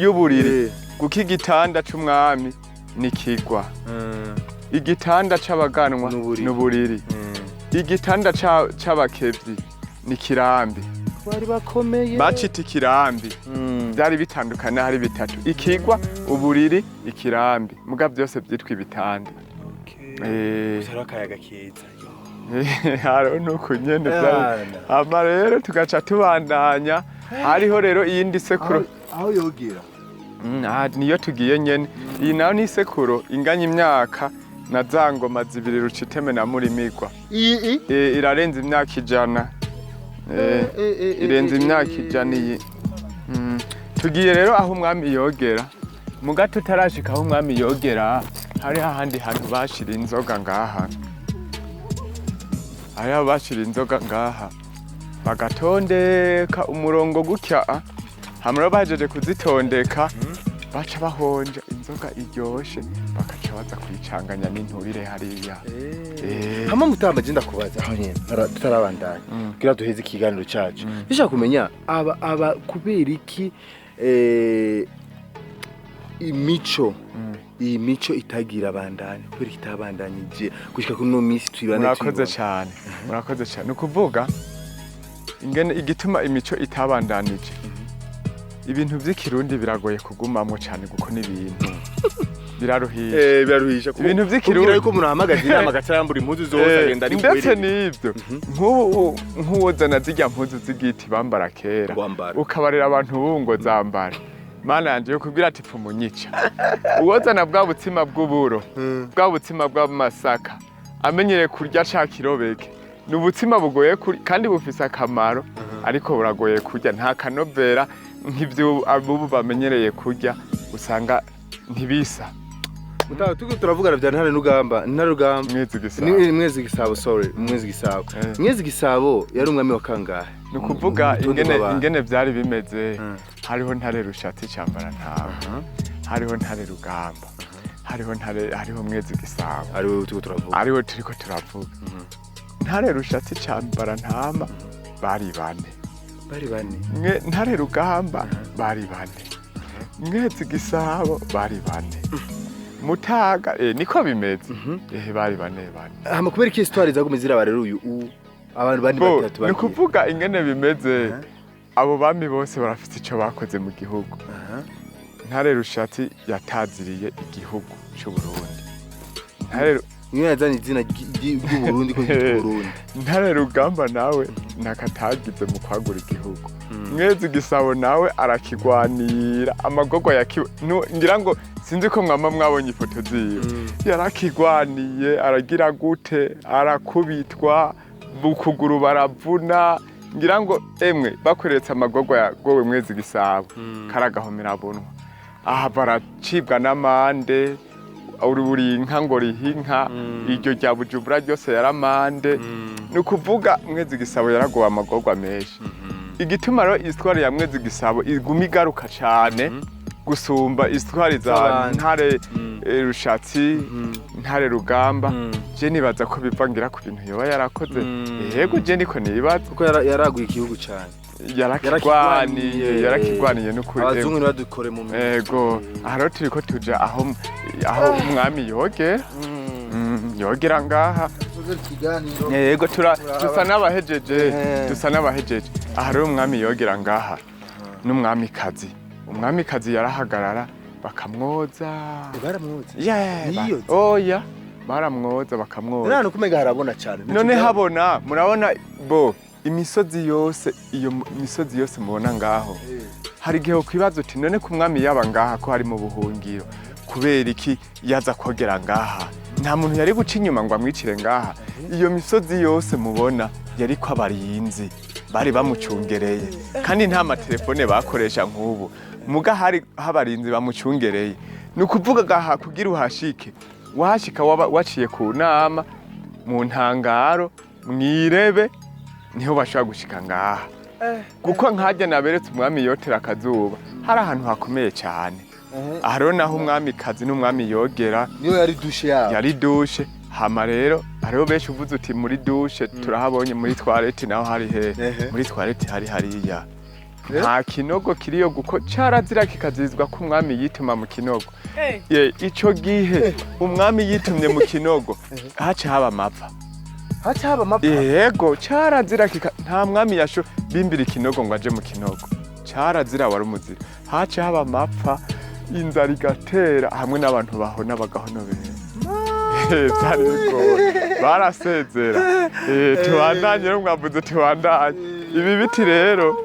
y'uburiri, kuko igitanda c'umwami ni kigwa, igitanda c'abaganwa N'uburiri. n'uburiri, igitanda c'abakevyi ni kirambi. Bari bakomeye. Bacita ikirambi. Byari bitandukanye, hari bitatu: ikigwa, uburiri, ikirambi, muga byose byitwa ibitanda. Usara akayaga keza. Hariho nuko nyene vyari. Yana. Hama rero tugaca tubandanya, hariho rero iyindi sekuro. Aho yogera. Aha niyo tugiye nyene. Iyi nayo ni isekuro inganya imyaka na za ngoma zibiri, Ruciteme na Murimigwa. Iyi? Irarenza imyaka 100. Irenze imyaka 100 iyi. Tugiye rero aho umwami yogera. Muga tutarashika aho umwami yogera, hari ahandi hantu bashira inzoga ngaha. Hari aho bashira inzoga ngaha, bagatondeka umurongo gutya. Hama rero bahejeje kuzitondeka, baca bahonja inzoga iryoshe, bakaca baza kuyicanganya n'inturire hariya. Hama mutamba, je ndakubaza aho nyene tutarabandanya, kugira duheze ikiganiro cacu, ndashaka kumenya aba kubera iki. Imico, iyi mico itagira bandanye, kubera itabandanyije gushika kuri no minsi tuyibane. Murakoze cyane, murakoze cyane. Ni ukuvuga ingene igituma imico itabandanije, ibintu by'ikirundi biragoye kugumamwo cyane, kuko n'ibintu biraruhisha. Eh, biraruhisha. Ibintu vy'ikirundi. Kugira yuko umuntu ahamagaza inama agaca yambura impuzu zose, agenda ari Ndetse n'ibyo, nk'ubu nk'uwozana zirya mpuzu z'igiti bambara kera, Wambara. ukabarira abantu ubu ngo zambare, mana yanje, yo kubwira ati pfumunyica. Uwozana bwa butsima bw'uburo, bwa butsima bw'amasaka amenyereye kurya ca kirobeke, ni ubutsima bugoye kurya kandi bufise akamaro, ariko buragoye kurya, nta kanovera nk'ivyo abubu bamenyereye kurya, usanga ntibisa. Mutaho tuko turavugana vya Ntare Rugamba, Ntare Rugamba. Mwezi Gisabo. Ni Mwezi Gisabo, sorry, Mwezi Gisabo. Mwezi Gisabo yari umwami wa kangahe? Ni ukuvuga Mu rutonde ingene rw'abantu. ingene vyari bimeze: hariho Ntare Rushatsi Cambara Ntama, hariho Ntare Rugamba, hariho Ntare, hariho Mwezi Gisabo. Ari wewe tuko turavuga. Ariwe turiko turavuga. Ntare Rushatsi Cambara Ntama bari bane. Bari bane. Ntare Rugamba bari bane, Mwezi Gisabo bari bane, Mutaga, niko bimeze, bari bane bane. Hama kubera iki histoire zagumye ziraba rero uyu abantu bandi Bo, batatu ni bagiye? kuvuga ingene bimeze, abo bami bose barafite ico bakoze mu gihugu. Ntare Rushatsi yataziriye igihugu c'u Burundi. Ntare Niyo yazanye izina ry'Uburundi ko ryitwa Burundi. Ntare Rugamba nawe nakatagize mu kwagura igihugu. Mwezi Gisabo nawe arakigwanira amagorwa yakiwe. Ngira ngo sinzi ko mwama mwabonye ifoto ziwe. Yarakigwaniye, aragira gute, arakubitwa, ukuguru baravuna. Ngira ngo emwe bakweretse amagorwa yagowe Mwezi Gisabo, karagahomera bunwa. Aha baracibwa n'amande, uri inka ngo riha inka, iryo rya Bujumbura ryose yaramande. Ni ukuvuga Mwezi Gisabo yaragowe amagorwa menshi. Igituma rero histoire ya Mwezi Gisabo iguma igaruka cane gusumba histoire za Z'abandi. Ntare Rushatsi, Ntare Rugamba, je nibaza ko bivangira ku bintu yoba yarakoze. Yego, je niko nibaza. Kuko yaraguye igihugu cyane. Yarakigwaniye, yarakigwaniye n'ukuri. Abazungu ntibadukore mu minwe. Ego, aha rero turiko tuja aho umwami yogera. Yogera ngaha. Ikiganiro. Yego, dusa n'abahejeje. Dusa n'abahejeje. Aha rero umwami yogera ngaha n'umwamikazi. Umwamikazi yarahagarara bakamwoza. Baramwoza? Yeah, Niyoza? Oya, baramwoza, bakamwoza. None kumenga harabona cyane. None habona, murabona bo imisozi yose, iyo misozi yose mubona ngaho, hari igihe ukwibaza uti none ku mwami yaba ngaha ko hari mu buhungiro, kubera iki yaza kogera ngaha? Nta muntu yari guca inyuma ngo amwicire ngaha? Iyo misozi yose mubona yariko abarinzi bari bamucungereye, kandi nta matelefone bakoresha nk'ubu, muga hari habarinzi bamucungereye. Ni ukuvuga gaha kugira uhashike, wahashika waba waciye ku nama, mu ntangaro, mwirebe, niho bashobora gushika ngaha, kuko nkajya naberetse umwami yotera akazuba, hari ahantu hakomeye cyane. Aha rero naho umwamikazi n'umwami yogera. Niyo yari douche yabo. Yari douche. Hama rero hariho benshi uvuze uti muri douche turahabonye, muri toilette naho hari he? Muri toilette hari hariya, nta kinogo kiriyo, guko carazira kikazizwa ko umwami yituma mu kinogo. Ye, ico gihe umwami yitumye mu kinogo haca haba amapfa. Haca haba amapfa. Yego, carazira kika, nta mwami yasho bimbira ikinogo ngo aje mu kinogo, carazira, wari umuzira. Haca haba amapfa, inzara igatera, hamwe n'abantu bahona bagahonobera. Vyari bigoye, barasezera. Tubandanye rero, mwavuze tubandanye. Ibi biti rero,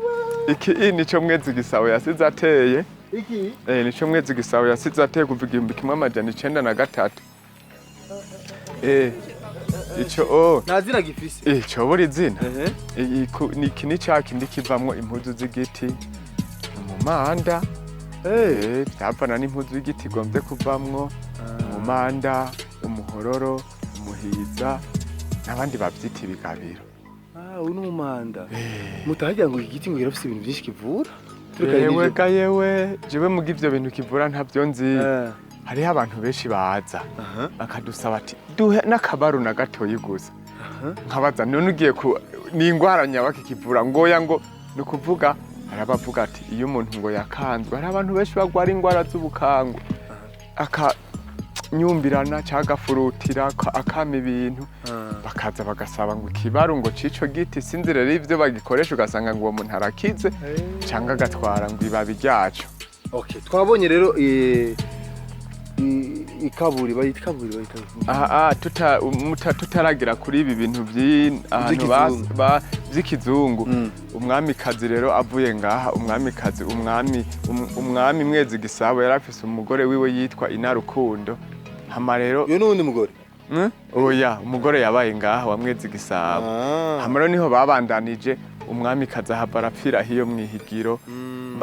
iki nico Mwezi Gisabo yasize ateye. Iki? Nico Mwezi Gisabo yasize ateye kuva 1903. Ico Nta zina gifise. Ico buri zina. Iki ni ca kindi kivamwo impuzu z'igiti, umumanda. Vyavana n'impuzu y'igiti igombye kuvamwo umumanda, umuhororo, umuhiza n'abandi bavyita ibigabiro. Ah, uyu ni umumanda. Mutahagira ngo iki giti ngo kirafise ibintu byinshi kivura. Yewe ga yewe, jewe muga ivyo bintu kivura ntavyo nzi. Hariho abantu benshi baza bakadusaba ati duhe n'akabaru na gatoyi gusa. Nkabaza none ugiye ku ni ingwara nyabaki kivura? Ngoya, ngo ni ukuvuga Hari abavuga ati iyo umuntu ngo yakanzwe, hari abantu benshi bagwara ingwara z'ubukangwe, akanyumbirana cyangwa agafurutira akama ibintu, bakaza bagasaba ngo ikibaru ngo cico giti, sinzi rero ivyo bagikoresha, ugasanga ngo uwo muntu arakize, cyangwa agatwara ngo ibabi ryaco. Okay, twabonye rero ikaburi bayita ikaburi, bayita Aha tutaragira kuri ibi bintu ahantu Vy'ikizungu. vy'ikizungu. Umwamikazi rero avuye ngaha, umwamikazi, umwami umwami Mwezi Gisabo yari afise umugore wiwe yitwa Inarukundo. Hama rero Uyo n'uwundi mugore? Oya, umugore yabaye ngaha wa Mwezi Gisabo. Hama rero niho babandanije, umwamikazi ahava arapfira hiyo mwihigiro.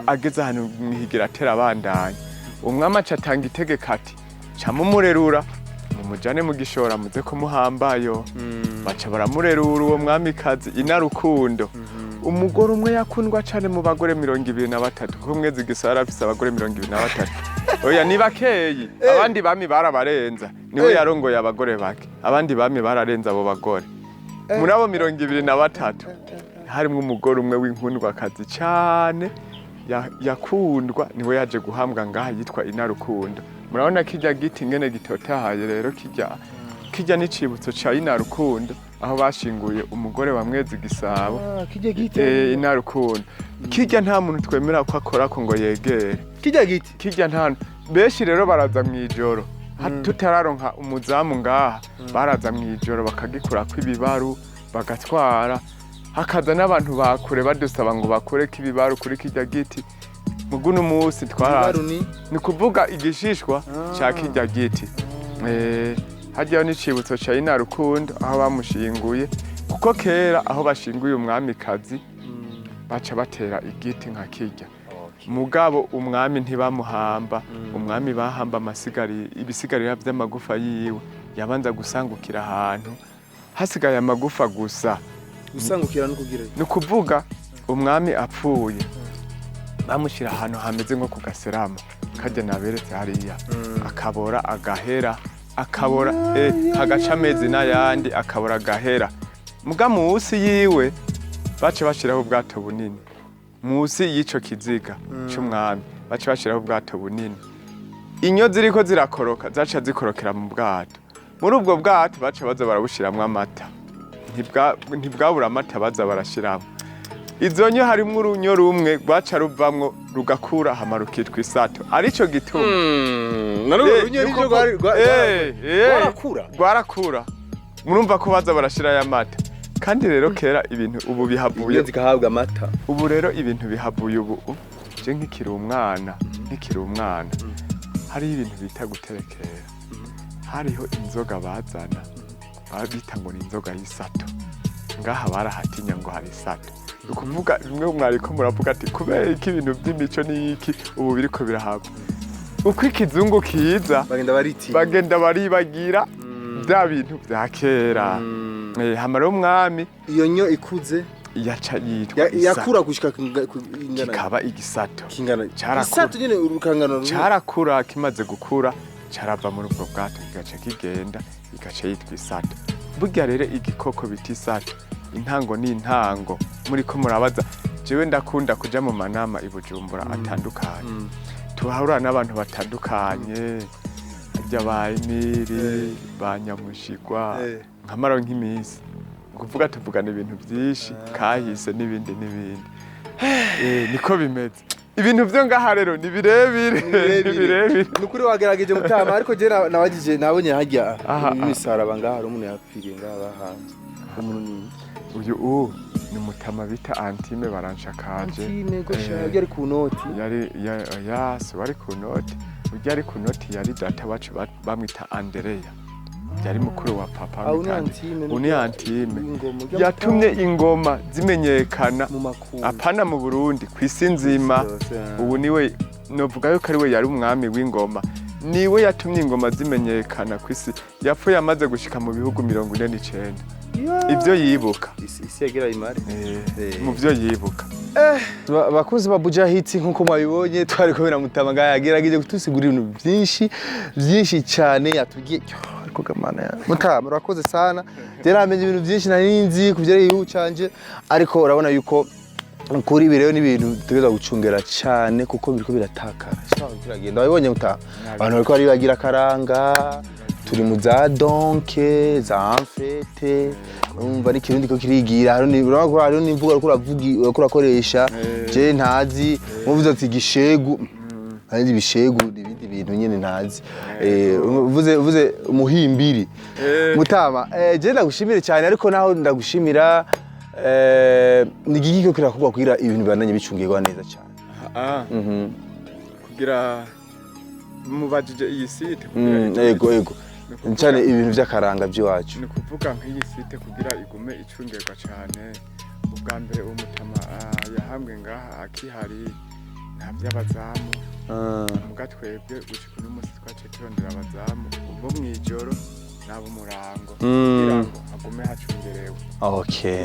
Ageze ahantu mwihigiro atera abandanya, umwami aca atanga itegeko ati: "Ca mumurerura mumujane mu gishora, muze kumuhambayo." Baca baramurerura uwo mwamikazi Inarukundo, umugore umwe yakundwa cane mu bagore 23, kuko Mwezi Gisabo yari afise abagore 23. Oya, ni bakeyi, abandi bami barabarenza, niwe yarongoye abagore bake, abandi bami bararenza abo bagore. Muri abo 23 harimwo umugore umwe w'inkundwakazi cane, yakundwa, niwe yaje guhambwa ngaha, yitwa Inarukundo. Murabona kirya giti ngene gitotahaye rero, kirya n'icibutso ca Inarukundo, aho bashinguye umugore wa Mwezi Gisabo. Ah, kijya giti. Inarukundo kirya nta muntu twemera ko akorako ngo yegere. Kijya giti. Kirya nta benshi rero baraza mw'ijoro. Tutararonka umuzamu ngaha, baraza mw'ijoro bakagikurako ibibaru bagatwara, hakaza n'abantu bakure badusaba ngo bakureko ibibaru kuri kirya giti. Muguno munsi twaraza Ibibaru ni ni kuvuga igishishwa ca kirya giti. Harya n'icibutso ca Inarukundo aho bamushinguye, kuko kera aho bashinguye umwamikazi baca batera igiti nka kirya. Mugabo umwami ntibamuhamba, umwami bahamba amasigari, ibisigarira vy'amagufa yiwe yabanza gusangukira ahantu hasigaye amagufa gusa. Gusangukira no kugira? Ni ukuvuga umwami apfuye bamushyira ahantu hameze nko ku gaserama kajya naberetse hariya, akabora agahera, akabora hagaca amezi n'ayandi, akabora agahera. Muga musi yiwe baca bashiraho ubwato bunini, musi y'ico kiziga c'umwami baca bashiraho ubwato bunini. Inyo ziriko zirakoroka zaca zikorokera mu bwato. Muri ubwo bwato baca baza barabushiramwo amata. Ntibwabura amata baza barashiramwo. Izo nyo harimwo urunyo rumwe rwaca ruvamwo rugakura, hama rukitwa isato, arico gituma Narwo runyo nivyo rwarakura. Rwarakura. Murumva ko baza barashirayo amata. Kandi rero kera ibintu ubu bihavuye Inyo zikahabwa amata. Ubu rero ibintu bihavuye. Ubu je nkikiri umwana hariho ibintu bita guterekera, hariho inzoga bazana bita ngo ni inzoga y'isato. Ngaha barahatinya ngo hari isato. Ni ukuvuga bimwe mwariko muravuga ati kubera iki ibintu by'imico n'iki ubu biriko birahaba, uko ikizungu kiza bagenda baritinya, bagenda baribagira bya bintu bya kera. Hama rero umwami Iyo nyo ikuze yaca yitwa isato. Yakura gushika ingana Kikaba igisato. Kingana Carakura. Isato nyene, urukangano rumwe. Carakura, kimaze gukura carava muri ubwo bwato kigaca kigenda, igaca yitwa isato. Burya rero igikoko bita isato, intango ni intango. Muriko murabaza, jewe ndakunda kuja mu manama i Bujumbura atandukanye, tuhahurira n'abantu batandukanye, harya ba Emiri, ba Nyamushigwa, nkamara nk'iminsi, ni ukuvuga tuvugana ibintu byinshi kahise n'ibindi n'ibindi. Niko bimeze ibintu vyo ngaha rero ni birebire, ni birebire. Ni ukuri wagerageje mutama, ariko je nabagije nabonye harya Aha, aha. imisaraba ngaha, hari umuntu yapfiriye ngaha bahanze, umuntu ni Uyu ni umutama bita Antime Baranshakaje. Antime gosha yari ku noti. Yari ya si wari ku noti, urya ari ku noti yari data wacu, bamwita Andereya, yari mukuru wa papa. Ah, Bamwita uni Antime. Uni Antime Ingoma yatumye ingoma zimenyekana mu makungu. Apana mu Burundi, ku isi nzima. Yose, ah. Ubu niwe novuga yuko ari we yari umwami w'ingoma, niwe yatumye ingoma zimenyekana ku isi. Yapfuye amaze gushika mu bihugu 49, ibyo yibuka. Isi yagira imari. Mu byo yibuka. Bakunzi ba Buja Hit, nkuko mwabibonye twari kumwe na Mutama ngaha, yagerageje kutusigurira ibintu byinshi byinshi cyane yatubwiye. Yo, ariko gamana ya Mutama, urakoze sana, je namenye ibintu byinshi nari nzi ku byerekeye igihugu canje, ariko urabona yuko Kuri ibi rero ni ibintu dutegerezwa gucungera cyane, kuko biriko biratakara. Sawa, kiragenda wabibonye muta abantu bariko baribagira akaranga. Turi mu za donke za amfete, urumva n'ikirundi ko kirigira. Urabona ko hariho n'imvugo uriko uravuga, uriko urakoresha je ntazi. Muvuze ati gishegu, hari ibishegu n'ibindi bintu nyene ntazi. Uvuze umuhimbiri. Mutama, je ndagushimire cyane, ariko naho ndagushimira, ni igiki ko kirakorwa kugira ibintu bibandanye bicungirwa neza cyane? Kugira mubajije iyi site kugira Ego. Ni ukuvuga- Cyane ibintu by'akaranga by'iwacu. Ni ukuvuga nk'iyi site, kugira igume icungerwa cyane, ubwa mbere uwo mutama yahambwe ngaha akihari nta by'abazamu. Muga twebwe gushika uno munsi twaciye turondera abazamu bo mw'ijoro n'ab'umurango kugira ngo hagume hacungerewe,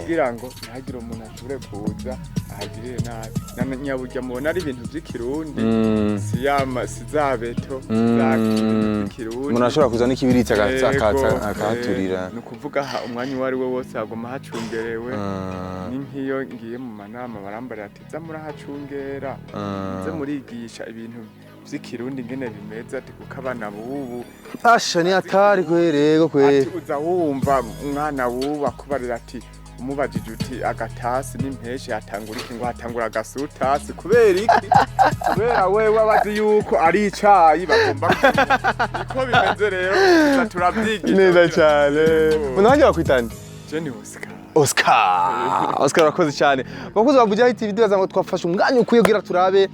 kugira ngo ntihagire umuntu ashobore kuza ahagirire nabi. Na nyaburya mubona ari ibintu vy'ikirundi, si yama, si za beto, za ibintu vy'ikirundi. Umuntu ashobora kuza n'ikibiriti Yego, akahaturira. Ni ukuvuga aha umwanya uwo ari wo wose haguma hacungerewe. Ni nk'iyo ngiye mu manama barambarira ati: "Za murahacungera, muze murigisha ibintu vy'ikirundi ingene bimeze," ati kuko abana b'ubu Asha, ni hatari kweri, yego kweri. Ati uza wumva umwana w'ubu akubarira ati, umubajije uti agatasi n'impeshi hatangura iki, ngo hatangura agasutasi. Kubera iki? Kubera wewe abazi yuko ari icayi bagomba kunywa. Niko bimeze rero, tuza turavyigisha. Neza cyane. Umuntu wanjye bakwitana? Je ni Oscar. Oscar. Oscar, urakoze cyane. Bakozi ba Bujahi TV, ndibaza ngo twafashe umwanya ukwiye kugira turabe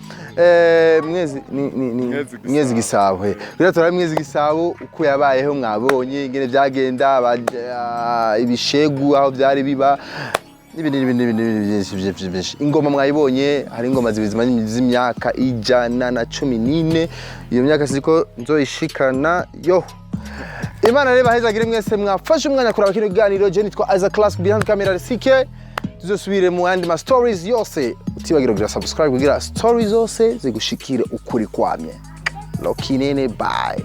mwezi ni Mwezi Gisabo. Mwezi Gisabo. Kugira turabe Mwezi Gisabo uko yabayeho. Mwabonye ingene byagenda, ibishegu aho byari biba, n'ibindi n'ibindi n'ibindi n'ibindi byinshi byinshi byinshi. Ingoma mwayibonye, hari ingoma zibiri zimaze z'imyaka 114. Iyo myaka siko nzoyishikana yo. Imana rero bahezagire mwese mwafashe umwanya kuraba kino kiganiro. Je nitwa Isaac Class, behind camera CK. Tuzosubire mu yandi ma stories yose. Utibagira kugira subscribe kugira stories zose zigushikire ukuri kwamye. Lokinene, bye.